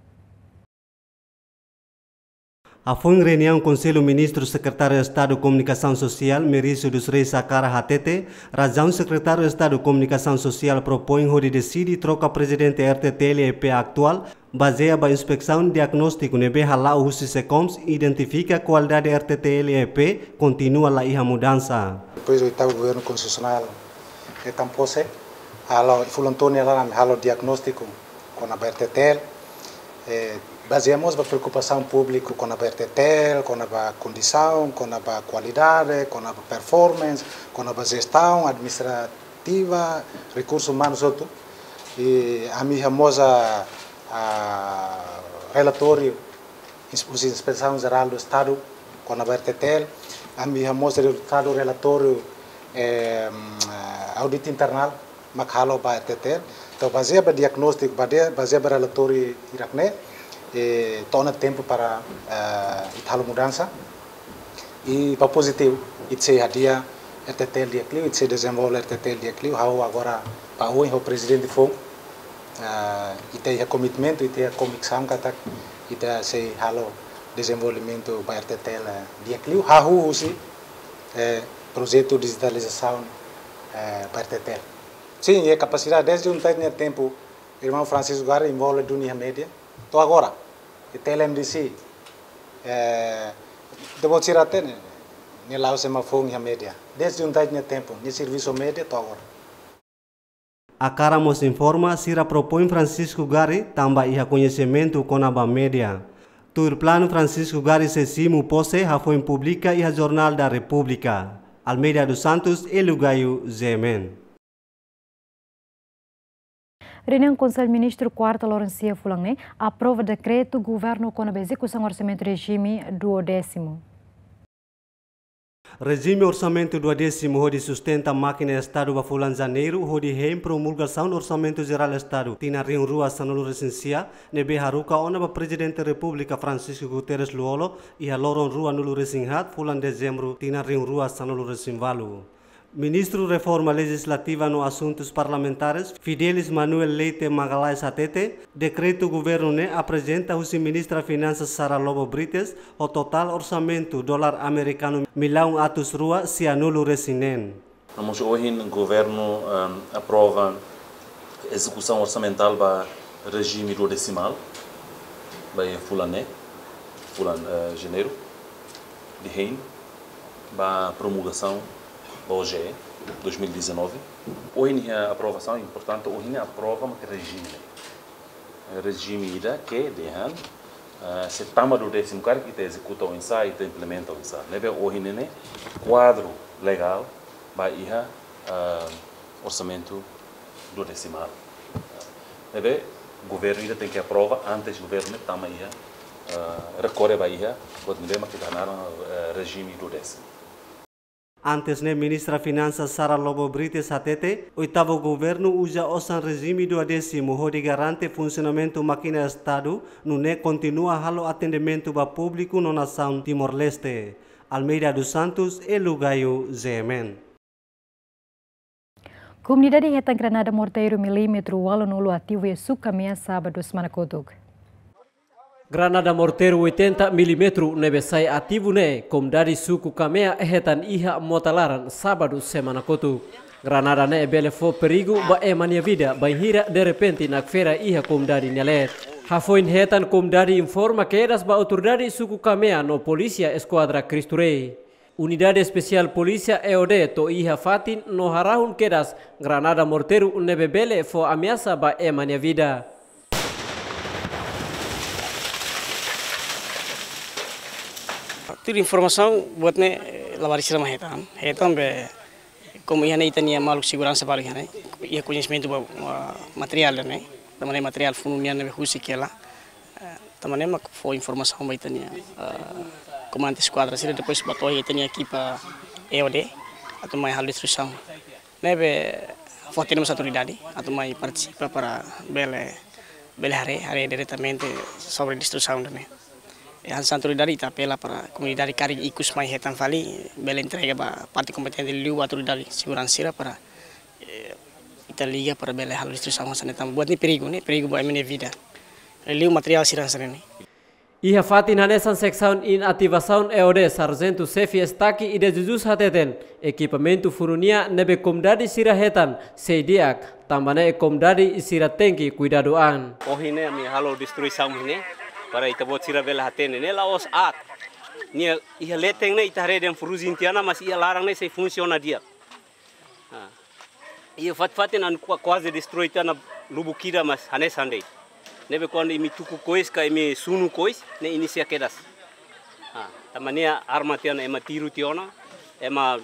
Hafoin reuniaun Konsellu Ministru, Sekretáriu Estadu Komunikasaun Sosiál, Merício dos Reis Sacara hatete, razaun Sekretáriu Estadu Komunikasaun Sosiál propoin hodi deside troka Prezidente R T T L E P atuál, bazeia ba inspesaun diagnóstiku ne'ebé hala'o husi SECOMS, identifika kualidade R T T L E P kontinua la iha mudansa. Depois oitavu governu konstitusionál hetan pose, halo, fulan to'o ne'e laran halo diagnóstiku kona-ba R T T L, eh, bazeia mós ba preokupasaun públiku kona-ba R T T L, kona-ba kondisaun, kona-ba kualidade, kona-ba performance, kona-ba jestaun administrativa, rekursu umanu hotu. I ami iha mós, ah, ah, relatóriu ins-, husi Inspesaun Jerál do Estadu kona-ba R T T L, ami iha mós rezultadu relatóriu, eh, audit internál mak halo ba R T T L. Entaun, bazeia ba diagnóstiku, bazeia, bazeia ba relatóriu hirak-ne'e, eh, to'o ona tempu para, eh, ita halo mudansa. I ba pozitivu, ita sei hadi'a R T T L di'ak liu, ita sei dezenvolve R T T L di'ak liu, ha'u agora ba oin ho prezidente foun, ah, ita iha komitmentu, ita iha konviksaun katak ita sei halo dezenvolvimentu ba R T T L, eh, di'ak liu, hahú husi, eh, projetu dijitalizasaun, eh, ba R T T L. Sin, iha kapasidade, dezde oin ita-nia tempu, irmaun Francisco Gari envolve duni iha média, to'o agora, iha T L M D C, eh, ita-boot sira hatene, nia la'ós ema foun iha média. Dezde oin ita-nia tempu, nia servisu média to'o agora. Akara mós informa, sira propoin Francisco Gari tanba iha koñesimentu kona-ba média. Tuir planu, Francisco Gari sei simu pose hafoin publika iha Jornál da República. Almeida dos Santos, Hélio Gaio, G M N. Reuniaun Konsellu Ministru kuarta loron sia fulan ne'e aprova dekretu governu kona-ba ezekusaun orsamentu rejime duodésimu. Rejime orsamentu duodésimu hodi sustenta mákina Estadu ba fulan Janeiru, hodi hein promulgasaun Orsamentu Jerál Estadu tinan rihun rua sanulu-resin-sia, ne'ebé haruka ona ba Prezidente Repúblika Francisco Guterres Lú-Olo iha loron ruanulu-resin-haat fulan Dezembru tinan rihun rua sanulu-resin-ualu. Ministru Reforma Lejizlativa no Asuntus Parlamentares, Fidelis Manuel Leite Magalhães hatete, dekretu governu ne'e aprezenta husi Ministra Finansas Sara Lobo Brites, ho totál orsamentu dolar amerikanu millaun atus rua sianulu-resin-neen. No mós ohin governu, ehm, aprova ezekusaun orsamentál ba rejime duodesimál, ba iha fulan ne'e, fulan, eh, Janeiru, de hein ba promulgasaun ba O J E dois mil e dezanove. Ohin iha aprovasaun, importante, ohin aprova mak rejime ne'e. Rejime ida ke dehan, ah, se tama duodésimu karik ita ezekuta oinsá, ita implementa oinsá. Ne'ebé ohin ne'e kuadru legál ba iha, ah, orsamentu duodesimál. Ne'ebé governu ida tenke aprova antes governu ne'e tama iha, ah, rekorre ba iha, buat ne'ebé mak ita hanaran, eh, rejime duodésimu. Antes ne'e, Ministra Finansas Sara Lobo Brites hatete, oitavu governu uza osan rejime duodésimu hodi garante funsionamentu mákina Estadu, nune'e kontinua halo atendimentu ba públiku no nasaun Timor-Leste. Almeida dos Santos, Hélio Gaio, G M N. Komunidade hetan granada morteiru milímetru ualunulu ativu iha suku Kamea sábadu semana kotuk. Granada morteiru oitenta milímetru ne'ebé sai ativu ne'e, komunidade suku Kamea hetan iha mota laran sábadu semana kotuk. Granada ne'e bele fó perigu ba ema nia vida, bainhira derrepente nakfera iha komunidade nia leet. Hafoin hetan, komunidade informa kedas ba autoridade suku Kamea no polísia eskuadra Cristo Rei. Unidade Espesiál Polísia E O D to'o iha fatin no harahun kedas granada morteiru ne'ebé bele fó ameasa ba ema nia vida. Tuir informasaun buat ne'e, eh, labarik sira mak hetan. Hetan be, komu iha ne'e ita-nia maluk seguransa balu iha ne'e, iha koñesimentu ba, ah, materiál ne'e. Tanba ne'e materiál funu nian ne'ebé husik hela. Eh, tanba ne'e mak fó informasaun ba ita-nia, eh, komandante eskuadra sira, depois ba to'o iha ita-nia ekipa E O D atu mai halo destruisaun. Ne'ebé fó hatene mós autoridade atu mai partisipa para bele, bele haree, haree diretamente sobre destruisaun ne'e. E hanesan autoridade ita apela para komunidade karik ikus mai hetan fali, bele entrega ba parte kompetente liu autoridade seguransa sira para, eh, ita liga para bele halo destruisaun hanesan ne'e tanba buat ne'e perigu, ne'e perigu ba ema nia vida. Liu materiál sira hanesan ne'e. Iha fatin hanesan seksaun inativasaun E O D, Sarjentu Xefe Estaque Ida Jesus hateten, ekipamentu funu nia ne'ebé komunidade sira hetan sei di'ak, tanba ne'e komunidade sira tenke kuidadu an. Ohin ne'e ami halo destruisaun ne'e, para ita-boot sira bele hatene ne'e la'ós aat. Nia iha leten ne'e ita haree dehan ferrugem tiha ona, mas iha laran ne'e sei funsiona di'ak. Ah. Iha fatin-fatin ne'e kua-, kuaze destroi tiha ona lubuk ida mas hanesan de'it. Ne'ebé kuandu imi tuku kois ka imi sunu kois, ne'e inisia kedas. Ah, tanba nia arma tiha ona, ema tiru tiha ona, ema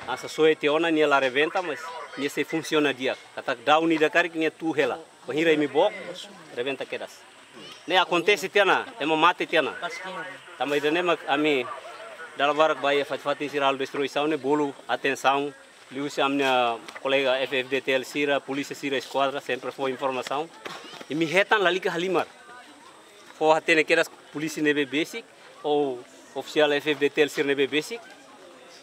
hasoru tiha ona, nia la rebenta, mas nia sei funsiona di'ak. Katak daun ida karik nia tuur hela. Bainhira imi book, rebenta kedas. Ne'e akontese tiha ona, ema mate tiha ona. Tanba ida-ne'e mak ami dala barak ba iha fatin-fatin sira halo destruisaun ne'e bolu atensaun, liuhusi ami-nia kolega F F D T L sira, polísia sira, eskuadra, sempre fó informasaun. Imi hetan lalika halimar. Fó hatene kedas polísia ne'ebé besik, ou ofisiál F F D T L sira ne'ebé besik,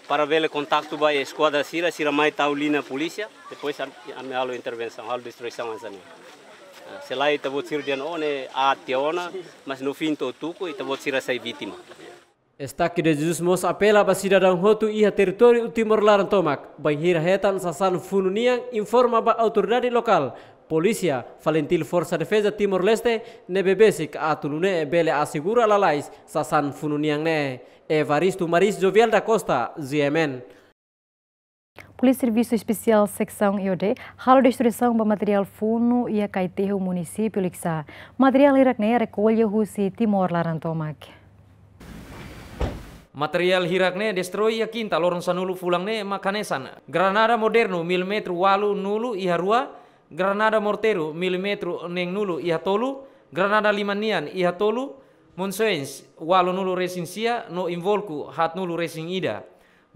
para bele kontaktu ba eskuadra sira, sira mai tau liña polísia, depois am-, ami halo intervensaun, halo destruisaun hanesan ne'e. Ah, se lae ita-boot sira dehan, oh, ne'e aat tiha ona, mas no fim to'o tuku, ita-boot sira sai vítima. Estaque Ida Jesus mós apela ba sidadaun hotu iha territóriu Timor laran tomak, bainhira hetan sasán funu nian, informa ba autoridade lokál, polísia, FALINTIL, Forsa Defeza Timor-Leste, ne'ebé besik atu nune'e bele asegura lalais sasán funu nian ne'e. Evaristo Maris, Jovial da Costa, G M N. Polísia Servisu Espesiál Seksaun E O D halo destruisaun ba materiál funu iha Kaiteho, munisípiu Likisá. Materiál hirak ne'e rekolla husi Timor laran tomak. Materiál hirak ne'e destroi iha kinta loron sanulu fulan ne'e mak hanesan: granada modernu milímetru ualunulu iha rua, granada morteiru milímetru neenulu iha tolu, granada liman nian iha tolu, munisoens ualunulu resin sia no invólkru haatnulu resin ida.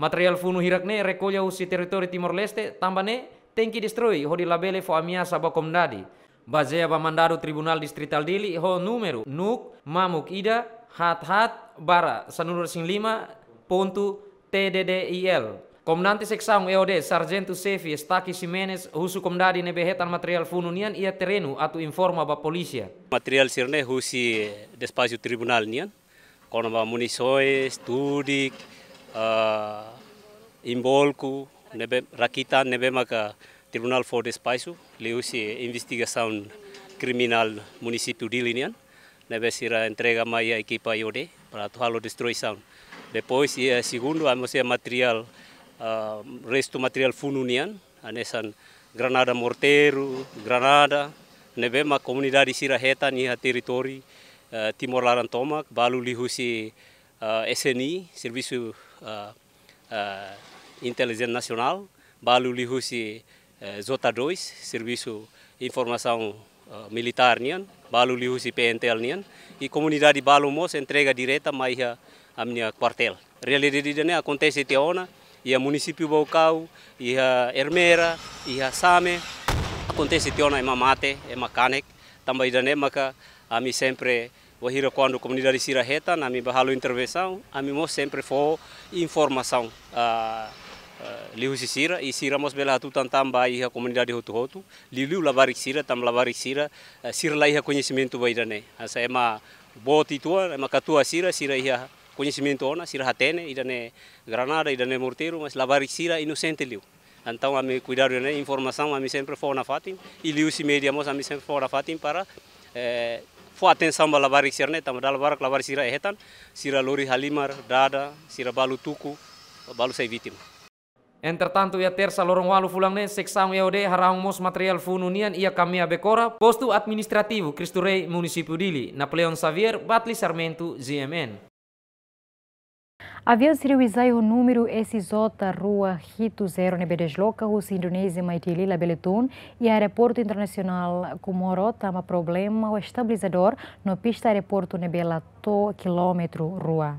Materiál funu hirak ne'e rekolla husi territóriu Timor-Leste, tanba ne'e tenke destroi hodi labele fó ameasa ba komunidade. Bazeia ba mandadu Tribunál Distritál Dili ho númeru NUC mamuk ida haat haat barra sanulu resin lima pontu T D D I L, Komandante Seksaun E O D, Sarjentu Xefe Estaque Ximenes, husu komunidade ne'ebé hetan materiál funu nian iha terrenu atu informa ba polísia. Materiál sira-ne'e husi despaxu tribunál nian, kona-ba munisoens, tudik, ah, invólkru, ne'ebé rakitan, ne'ebé maka tribunál fó despaxu, liuhusi investigasaun kriminál munisípiu Dili nian, ne'ebé sira entrega mai iha ekipa E O D para atu halo destruisaun. Depois, iha segundu, ami mós iha materiál, ah, restu materiál funu nian, hanesan granada morteiru, granada, ne'ebé mak komunidade sira hetan iha territóriu, eh, Timor laran tomak, balu liuhusi, eh, S N I, Servisu, eh, eh, Intelijen Nasionál, balu liuhusi, eh, J dois, Servisu Informasaun, eh, Militár nian, balu liuhusi P N T L nian, i komunidade balu mós entrega direta mai iha ami-nia kuartél. Realidade ida-ne'e akontese tiha ona iha munisípiu Baucau, iha Ermera, iha Same. Akontese tiha ona ema mate, ema kanek. Tanba ida-ne'e maka ami sempre, wainhira kuandu komunidade sira hetan, ami bá halo intervensaun, ami mós sempre fó informasaun, ah, Liuhusi sira, i sira mós bele hatutan tan ba iha komunidade hotu-hotu, liuliu labarik sira, tanba labarik sira, eh, sira la iha koñesimentu ba ida-ne'e. Hanesan ema boot uitoan, ema katuas sira, sira iha koñesimentu ona, sira hatene, ida-ne'e granada, ida-ne'e morteiru, mas labarik sira inosente liu. Entaun ami kuidadu ne'e, informasaun ami sempre fó nafatin, i liuhusi média mós ami sempre fó nafatin para, eh, fó atensaun ba labarik sira-ne'e, tanba dala barak labarik sira hetan, sira lori halimar, dada, sira balu tuku, balu sai vítima. Entretantu, iha Tersa loron ualu fulan ne'e, seksaun E O D harahun mós materiál funu nian iha Kamea Bekora, Postu Administrativu Cristo Rei, Munisípiu Dili. Napoleão Xavier, Batli Sarmento, G M N. Aviaun Sriwijaya ho númeru S J rua hitu zero ne'ebé desloka husi Indonézia mai Dili labele tun iha Aeroportu Internasionál Comoro tanba problema ho estabilizadór no pista aeroportu ne'ebé la to'o kilómetru rua.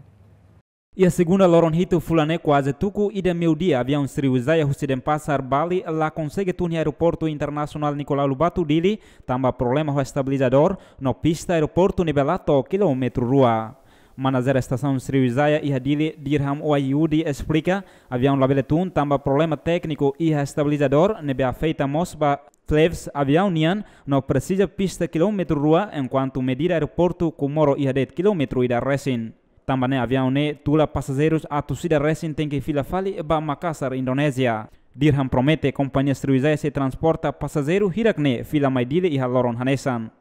Iha segunda loron hitu fulan ne'e kuaze tuku ida meiudia aviaun Sriwijaya husi Denpasar, Bali, la konsege tun iha Aeroportu Internasionál Nicolau Lobato Dili, tanba problema ho estabilizadór no pista aeroportu ne'ebé la to'o kilómetru rua. Manajer estasaun Sriwijaya iha Dili, Dirham Wahyudi, esplika, aviaun labele tun tanba problema tékniku iha estabilizadór ne'ebé afeta mós ba flaps aviaun nian no presiza pista kilómetru rua, enkuantu medida aeroportu Comoro iha de'it kilómetru ida resin. Tanba ne'e aviaun ne'e tula pasajeirus atus ida resin tenke fila fali ba Makassar, Indonézia. Dirham promete kompañia Sriwijaya sei transporta pasajeiru hirak ne'e fila mai Dili iha loron hanesan.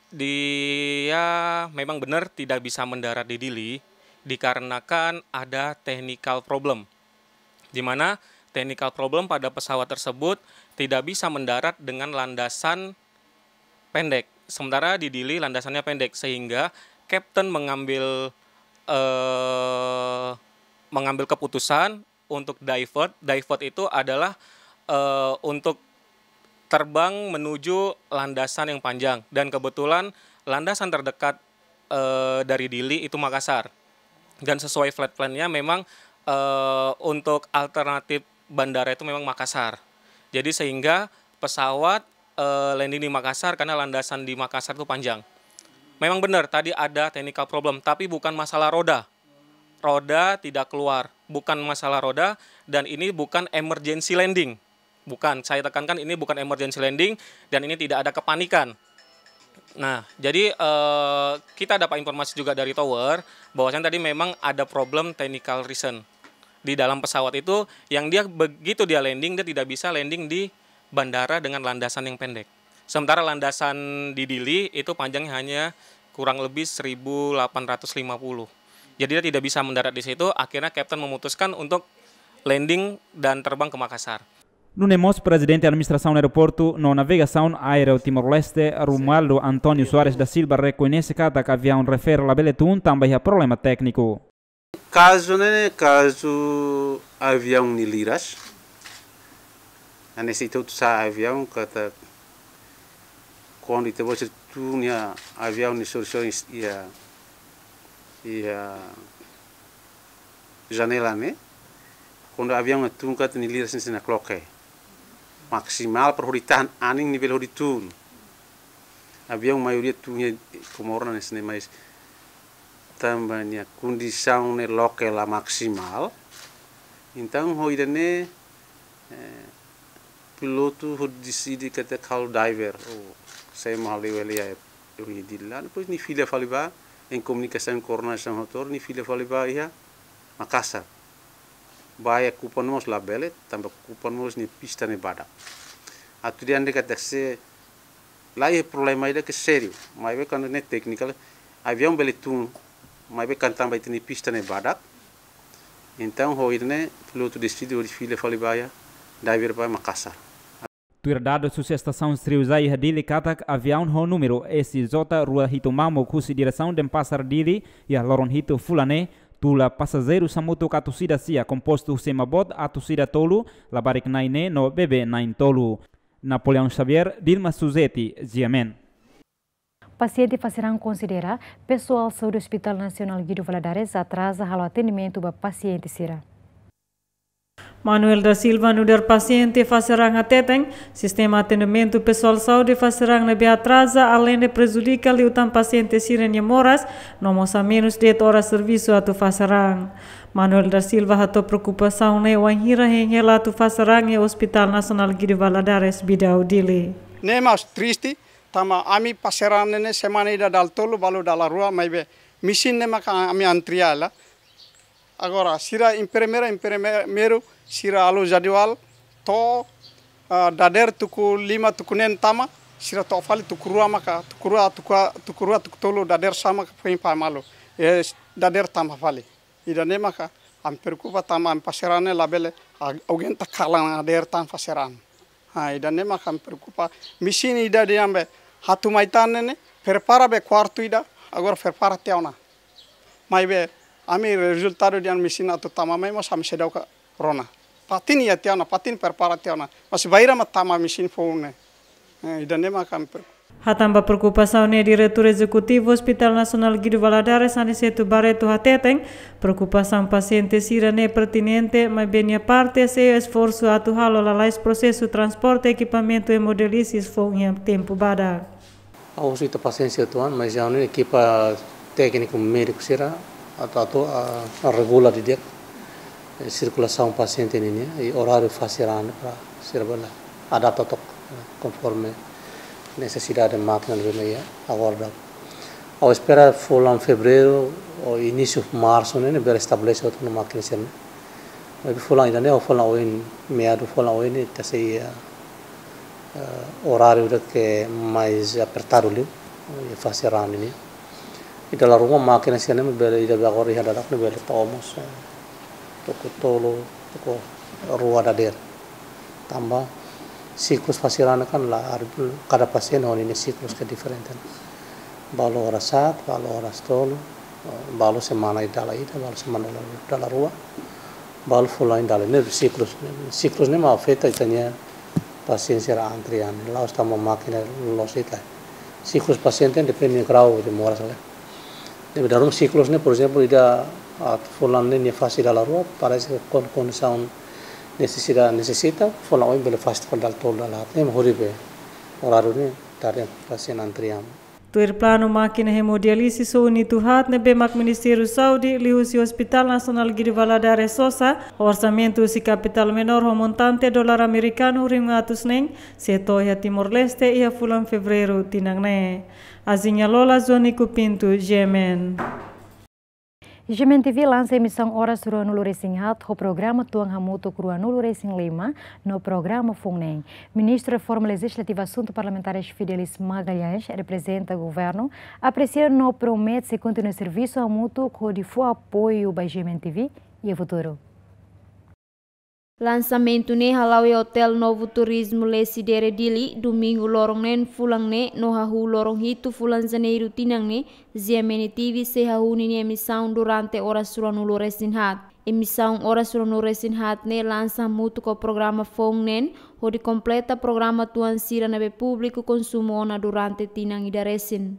Dia memang benar tidak bisa mendarat di Dili dikarenakan ada technical problem, di mana technical problem pada pesawat tersebut tidak bisa mendarat dengan landasan pendek. Sementara di Dili landasannya pendek, sehingga kapten mengambil, eh, mengambil keputusan untuk divert. Divert itu adalah, eh, untuk terbang menuju landasan yang panjang. Dan kebetulan landasan terdekat, eh, dari Dili itu Makassar. Dan sesuai flight plan-nya memang, eh, untuk alternatif bandara itu memang Makassar. Jadi sehingga pesawat, eh, landing di Makassar karena landasan di Makassar itu panjang. Memang benar tadi ada technical problem, tapi bukan masalah roda. Roda tidak keluar, bukan masalah roda, dan ini bukan emergency landing. Bukan, saya tekankan ini bukan emergency landing dan ini tidak ada kepanikan. Nah, jadi, eh, kita dapat informasi juga dari tower bahwasanya tadi memang ada problem technical reason di dalam pesawat itu, yang dia begitu dia landing, dia tidak bisa landing di bandara dengan landasan yang pendek. Sementara landasan di Dili itu panjangnya hanya kurang lebih seribu delapan ratus lima puluh. Jadi dia tidak bisa mendarat di situ, akhirnya kapten memutuskan untuk landing dan terbang ke Makassar. Nune'e mós Prezidente Administrasaun Aeroportu no Navegasaun Aéreu Timor-Leste, Romualdo António Soares da Silva, rekoñese katak aviaun refere labele tun tanba iha problema tékniku. Kazu ne'e, kazu aviaun nia liras. Hanesan ita hotu sa'e aviaun katak kuandu ita-boot sira tun iha aviaun nia sorin-sorin iha, iha janela ne'e. Kuandu aviaun tun katak nia liras ne'e sei nakloke. Maksimal para hodi tahan anin ne'e bele hodi tun. Aviaun maioria tun iha Comoro ne'e, mais tanba nia kondisaun ne'e loke la maksimal. Entaun ho ida-ne'e, eh, pilotu hodi deside katak halo diver, ou sai mak halo iha, iha Dili. Depois nia fila fali ba, em komunikasaun, koordenasaun ho tower, nia fila fali ba iha Makassar. Ba iha Kupang mós labele, tanba Kupang mós nia pista ne'e badak. Atu dehan de'it katak se la iha problema ida ke sériu, maibé kuandu ne'e technical, aviaun bele tun, maibé kan tanba ita-nia pista ne'e badak. Entaun ho ida-ne'e pilotu deside hodi fila fali ba iha, diver ba Makassar. Tuir dadus husi estasaun Sriwijaya iha Dili katak aviaun ho númeru S J rua hitu mamuk husi diresaun Denpasar Dili iha loron hitu fulan ne'e tula pasajeirus hamutuk atus ida sia, kompostu husi ema boot atus ida tolu, labarik na'in neen no bebé na'in tolu. Napoleão Xavier, Dilma Suzeti, G M N. Pasiente fase raan konsidera, pesoál saúde Hospital Nasionál Guido Valadares atraza halo atendimentu ba pasiente sira. Manuel da Silva nu'udar pasiente fase raan hateten, sistema atendimentu pesoál saúde fase raan ne'ebé atraza, aleinde prejudika liután pasiente sira-nia moras, no mós hamenus de'it oras servisu atu fase raan. Manuel da Silva hato'o preokupasaun ne'e wainhira hein hela atu fase raan iha Hospital Nasionál Guido Valadares, Bidau, Dili. Ne'e mós triste, tanba ami fase raan ne'e semana ida dala tolu, balu dala rua, maibé mesin ne'e maka ami antri hela. Agora, sira enfermeira, enfermeiru, sira halo jadwal, to'o, ah, dadeer tuku lima, tuku neen tama, sira to'o fali tuku rua maka, tuku rua, tuku, tuku rua, tuku tolu dadeer sá maka foin fa'an malu. Eh, dadeer tama fali. Ida-ne'e maka ami preokupa tanba ami fase raan ne'e labele, ah, aguenta kalan dadeer tan fase raan. Ah, ida-ne'e maka ami preokupa. Mesin ida dehan be, atu mai tan ne'e, prepara be kuartu ida, agora prepara tiha ona. Maibé, ami rezultadu dehan mesin atu tama mai mós ami seidauk rona. Fatin iha tiha ona, fatin prepara tiha ona. Mas bainhira mak tama mesin foun ne'e. Eh, ida-ne'e maka ami preokupa. Hatán ba preokupasaun ne'e Diretór Ezekutivu Hospital Nasionál Guido Valadares, Aniceto Barreto hateten, preokupasaun pasiente sira-ne'e pertinente, maibé nia parte sei esforsu atu halo lalais prosesu transporte ekipamentu hemodiálise foun iha tempu badak. Ha'u husu ita pasiénsia uitoan, mas já ne'e ekipa tékniku médiku sira atu, atu, ah, regula didi'ak, eh, sirkulasaun pasiente nian, i oráriu fase raan para sira bele adapta took, eh, konforme nesesidade mákina ne'ebé iha agora. Ha'u espera fulan fevereiru ou inísiu marsu ne'e, ne'e bele estabelese hotu ona mákina sira-ne'e. Maibé fulan ida-ne'e, fulan oin, meadu fulan oin ne'e, ita sei iha, eh, oráriu ida ke mais apertadu liu, iha fase raan nian. I dala ruma mákina sira-ne'e bele, ida be agora iha daudaun ne'e bele to'o mós, eh, tuku tolu, tuku rua dadeer. Tanba siklus fase raan kan la, kada pasiente ho ninia siklus ke diferente. Balu oras haat, balu oras tolu, balu semana ida dala ida, balu semana dala, dala rua, balu fulan ida dala. Ne'e siklus, siklus ne'e mak afeta ita-nia pasiente sira antrian. La'ós tanba mákina loos ita. Siklus pasiente depende grau de moras ne'e. Ne'ebé dala ruma siklus ne'e, por ezemplu, ida, ah, fulan ne'e nia fase dala rua, parese ke kon-, kondisaun nesesidade, nesesita, fulan oin bele fase fali dala tolu dala haat. Ne'e mak hodi be oráriu ne'e tadi pasiente antrian. Tuir planu mákina hemodiálise só unidade haat ne'ebé mak Ministériu Saúde liuhusi Hospital Nasionál Guido Valadares sosa, orsamentu husi kapitál menór ho montante dolar amerikanu rihun atus neen, sei to'o iha Timor-Leste iha fulan fevereiru tinan ne'e. Azinha Lola, Zonico Pinto, G M N. G M N T V lansa emisaun oras ruanulu-resin-haat ho programa tuan hamutuk ruanulu-resin-lima no programa foun neen. Ministru Reforma Lejislativa Asuntu Parlamentares Fidelis Magalhães reprezenta governu, apresia no promete sei kontinua servisu hamutuk hodi fó apoiu ba G M N T V iha futuru. Lansamentu ne'e hala'o iha Hotel Novo Turismo Lecidere Dili, domingu loron neen fulan ne'e, no hahú loron hitu fulan Janeiru tinan ne'e, G M N T V sei hahú ninia emisaun durante oras ruanulu-resin-haat. Emisaun oras ruanulu-resin-haat ne'e lansa hamutuk ho programa foun neen, hodi kompleta programa tuan sira ne'ebé públiku konsumu ona durante tinan ida resin.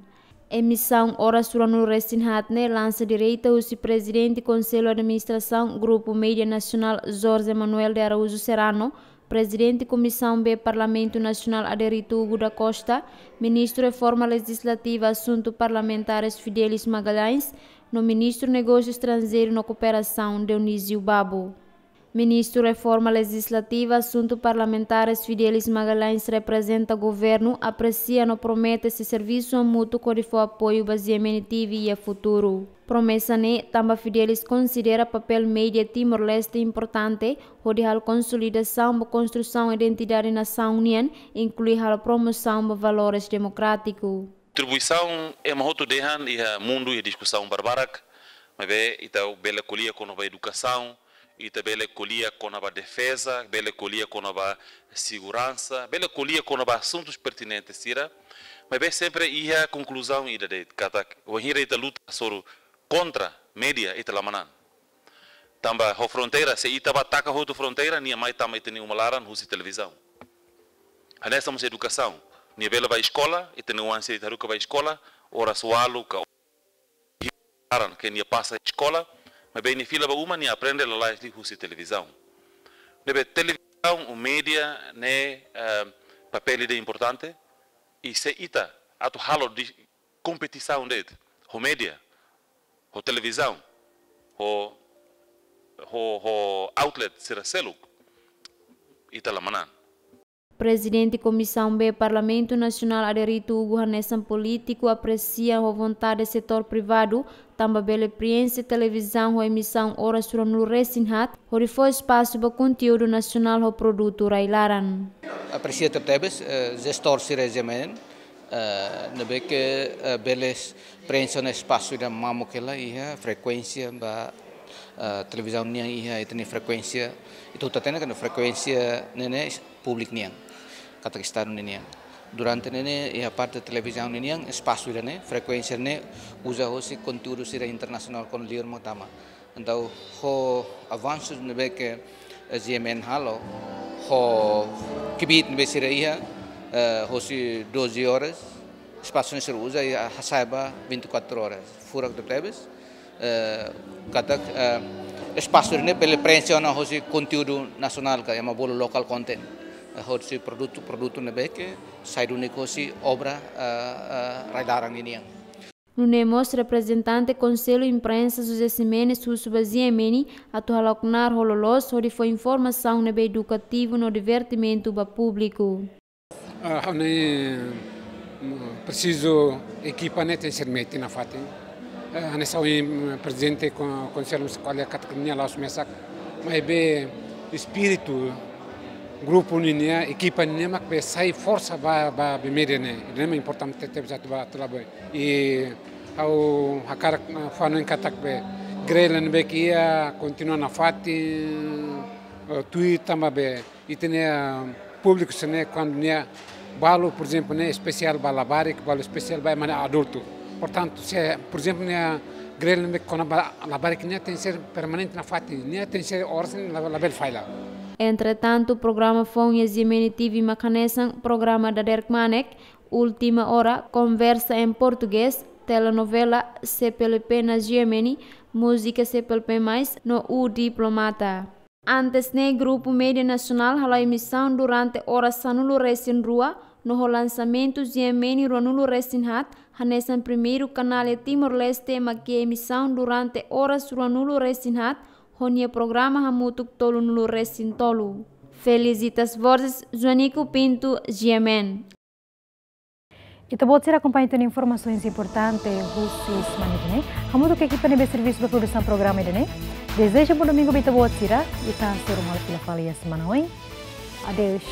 Emisaun oras ruanulu-resin-haat ne'e lansa direta husi Prezidente Konsellu Administrasaun Grupu Média Nasionál Jorge Manuel de Araújo Serrano, Prezidente Komisaun B Parlamentu Nasionál Adérito Hugo da Costa, Ministru Reforma Lejislativa Asuntu Parlamentares Fidelis Magalhães, no Ministru Negósiu Estranjeiru no Kooperasaun Dionísio Babo. Ministru Reforma Lejislativa Asuntu Parlamentares Fidelis Magalhães reprezenta governu, apresia no promete sei servisu hamutuk hodi fó apoiu ba G M N T V iha futuru. Promesa ne'e tanba Fidelis konsidera papél média Timor-Leste importante hodi halo konsolidasaun ba konstrusaun identidade nasaun nian, inklui halo promosaun ba valores demokrátiku. Kontribuisaun ema hotu dehan iha mundu iha diskusaun barbarak, maibé ita bele ko'alia kona-ba edukasaun, ita bele ko'alia kona-ba defeza, bele ko'alia kona-ba seguransa, bele ko'alia kona-ba asuntus pertinentes sira, maibé sempre iha konkluzaun ida de'it katak, wainhira ita luta hasoru kontra média, ita la manán. Tanba ho fronteira, se ita bá taka hotu fronteira, nia mai tama ita-nia uma laran husi televizaun. Hanesan mós edukasaun, nia bele bá eskola, ita-nia oan sira ita haruka bá eskola, oras ualu ka laran ke nia pasa eskola, maibé nia fila ba uma nia aprende lalais liu husi televizaun. Ne'ebé televizaun ou média ne'e, eh, papél ida importante, i se ita atu halo di kompetisaun de'it ho média, ho televizaun, ho, ho, ho outlet sira seluk, ita la manán. Prezidente Komisaun B Parlamentu Nasionál Aderito Hugo hanesan polítiku apresia ho vontade setór privadu, tanba bele preenxe televizaun ho emisaun oras ruanulu-resin-haat, hodi fó espasu ba konteúdu nasionál ho produtu rai-laran. Apresia tebetebes, eh, jestór sira GMN, eh, ne'ebé ke, eh, bele preenxe ona espasu ida mamuk hela iha frekuénsia ba, eh, televizaun nian iha ita-nia frekuénsia, ita hotu hatene katak frekuénsia ne'e ne'e públiku nian, katak Estadu ninian. Durante ne'e ne'e iha parte televizaun ninian espasu ida-ne'e, frekuénsia ne'e uza hosi konteúdu sira internasionál kona-ba liur mak tama. Entaun, ho avansu ne'ebé ke, eh, GMN halo, ho kbiit ne'ebé sira iha, eh, hosi doze horas, espasu ne'e sira uza i hasa'e ba vinte e quatro horas. Furak tebetebes, eh, katak, eh, espasu ne'e bele preenxe ona hosi konteúdu nasionál ka ema bolu local content. Eh, hosi produtu, produtu ne'ebé ke sai duni hosi obra, eh, eh, rai-laran ninian. Nune'e mós reprezentante Konsellu Imprensa José Ximenes husu ba GMN atu halo knaar ho loloos hodi fó informasaun ne'ebé edukativu no divertimentu ba públiku. Ah, ha'u-nia, mm, presiza ekipa ne'e tenke ser metin nafatin. Eh, hanesan ohin, mm, prezidente Kon-, Konsellu Munisipál ko'alia katak nia la'ós mesak. Maibé espíritu grupu nian, ekipa nian mak bele sai forsa ba, ba, ba média ne'e. Ne'e mak importante tebes atu ba, atu labele. I ha'u hakarak, eh, fó-hanoin katak bele grella ne'ebé ke iha kontinua nafatin, eh, tuir tanba bele ita-nia, eh, públiku sira-ne'e kuandu nia balu, por ezemplu, ne'e espesiál ba labarik, balu espesiál ba ema ne'e adultu. Portantu, se, por ezemplu, nia grella ne'ebé kona-ba labarik ne'e tenke ser permanente nafatin, ne'e tenke ser oras ne'e la, labele falla. Entretantu, programa foun iha GMN TV mak hanesan programa Dader Kmanek, Última Hora, Conversa em Português, telenovela CPLP na GMN, múzika CPLP mais, no O Diplomata. Antes ne'e, grupu média nasionál hala'o emisaun durante oras sanulu-resin-rua, no ho lansamentu GMN ruanulu-resin-haat, hanesan primeiru kanál iha Timor-Leste mak iha emisaun durante oras ruanulu-resin-haat, ho nia programa hamutuk tolunulu-resin-tolu. Felicitas Borges, Joanico Pinto, GMN. Ita-boot sira akompaña tiha ona informasaun importante husi semana ida-ne'e. Hamutuk ho ekipa ne'ebé servisu ba produsaun programa ida-ne'e, dezeja bom domingu ba ita-boot sira, i ita hasoru malu fila fali iha semana oin. Adeus.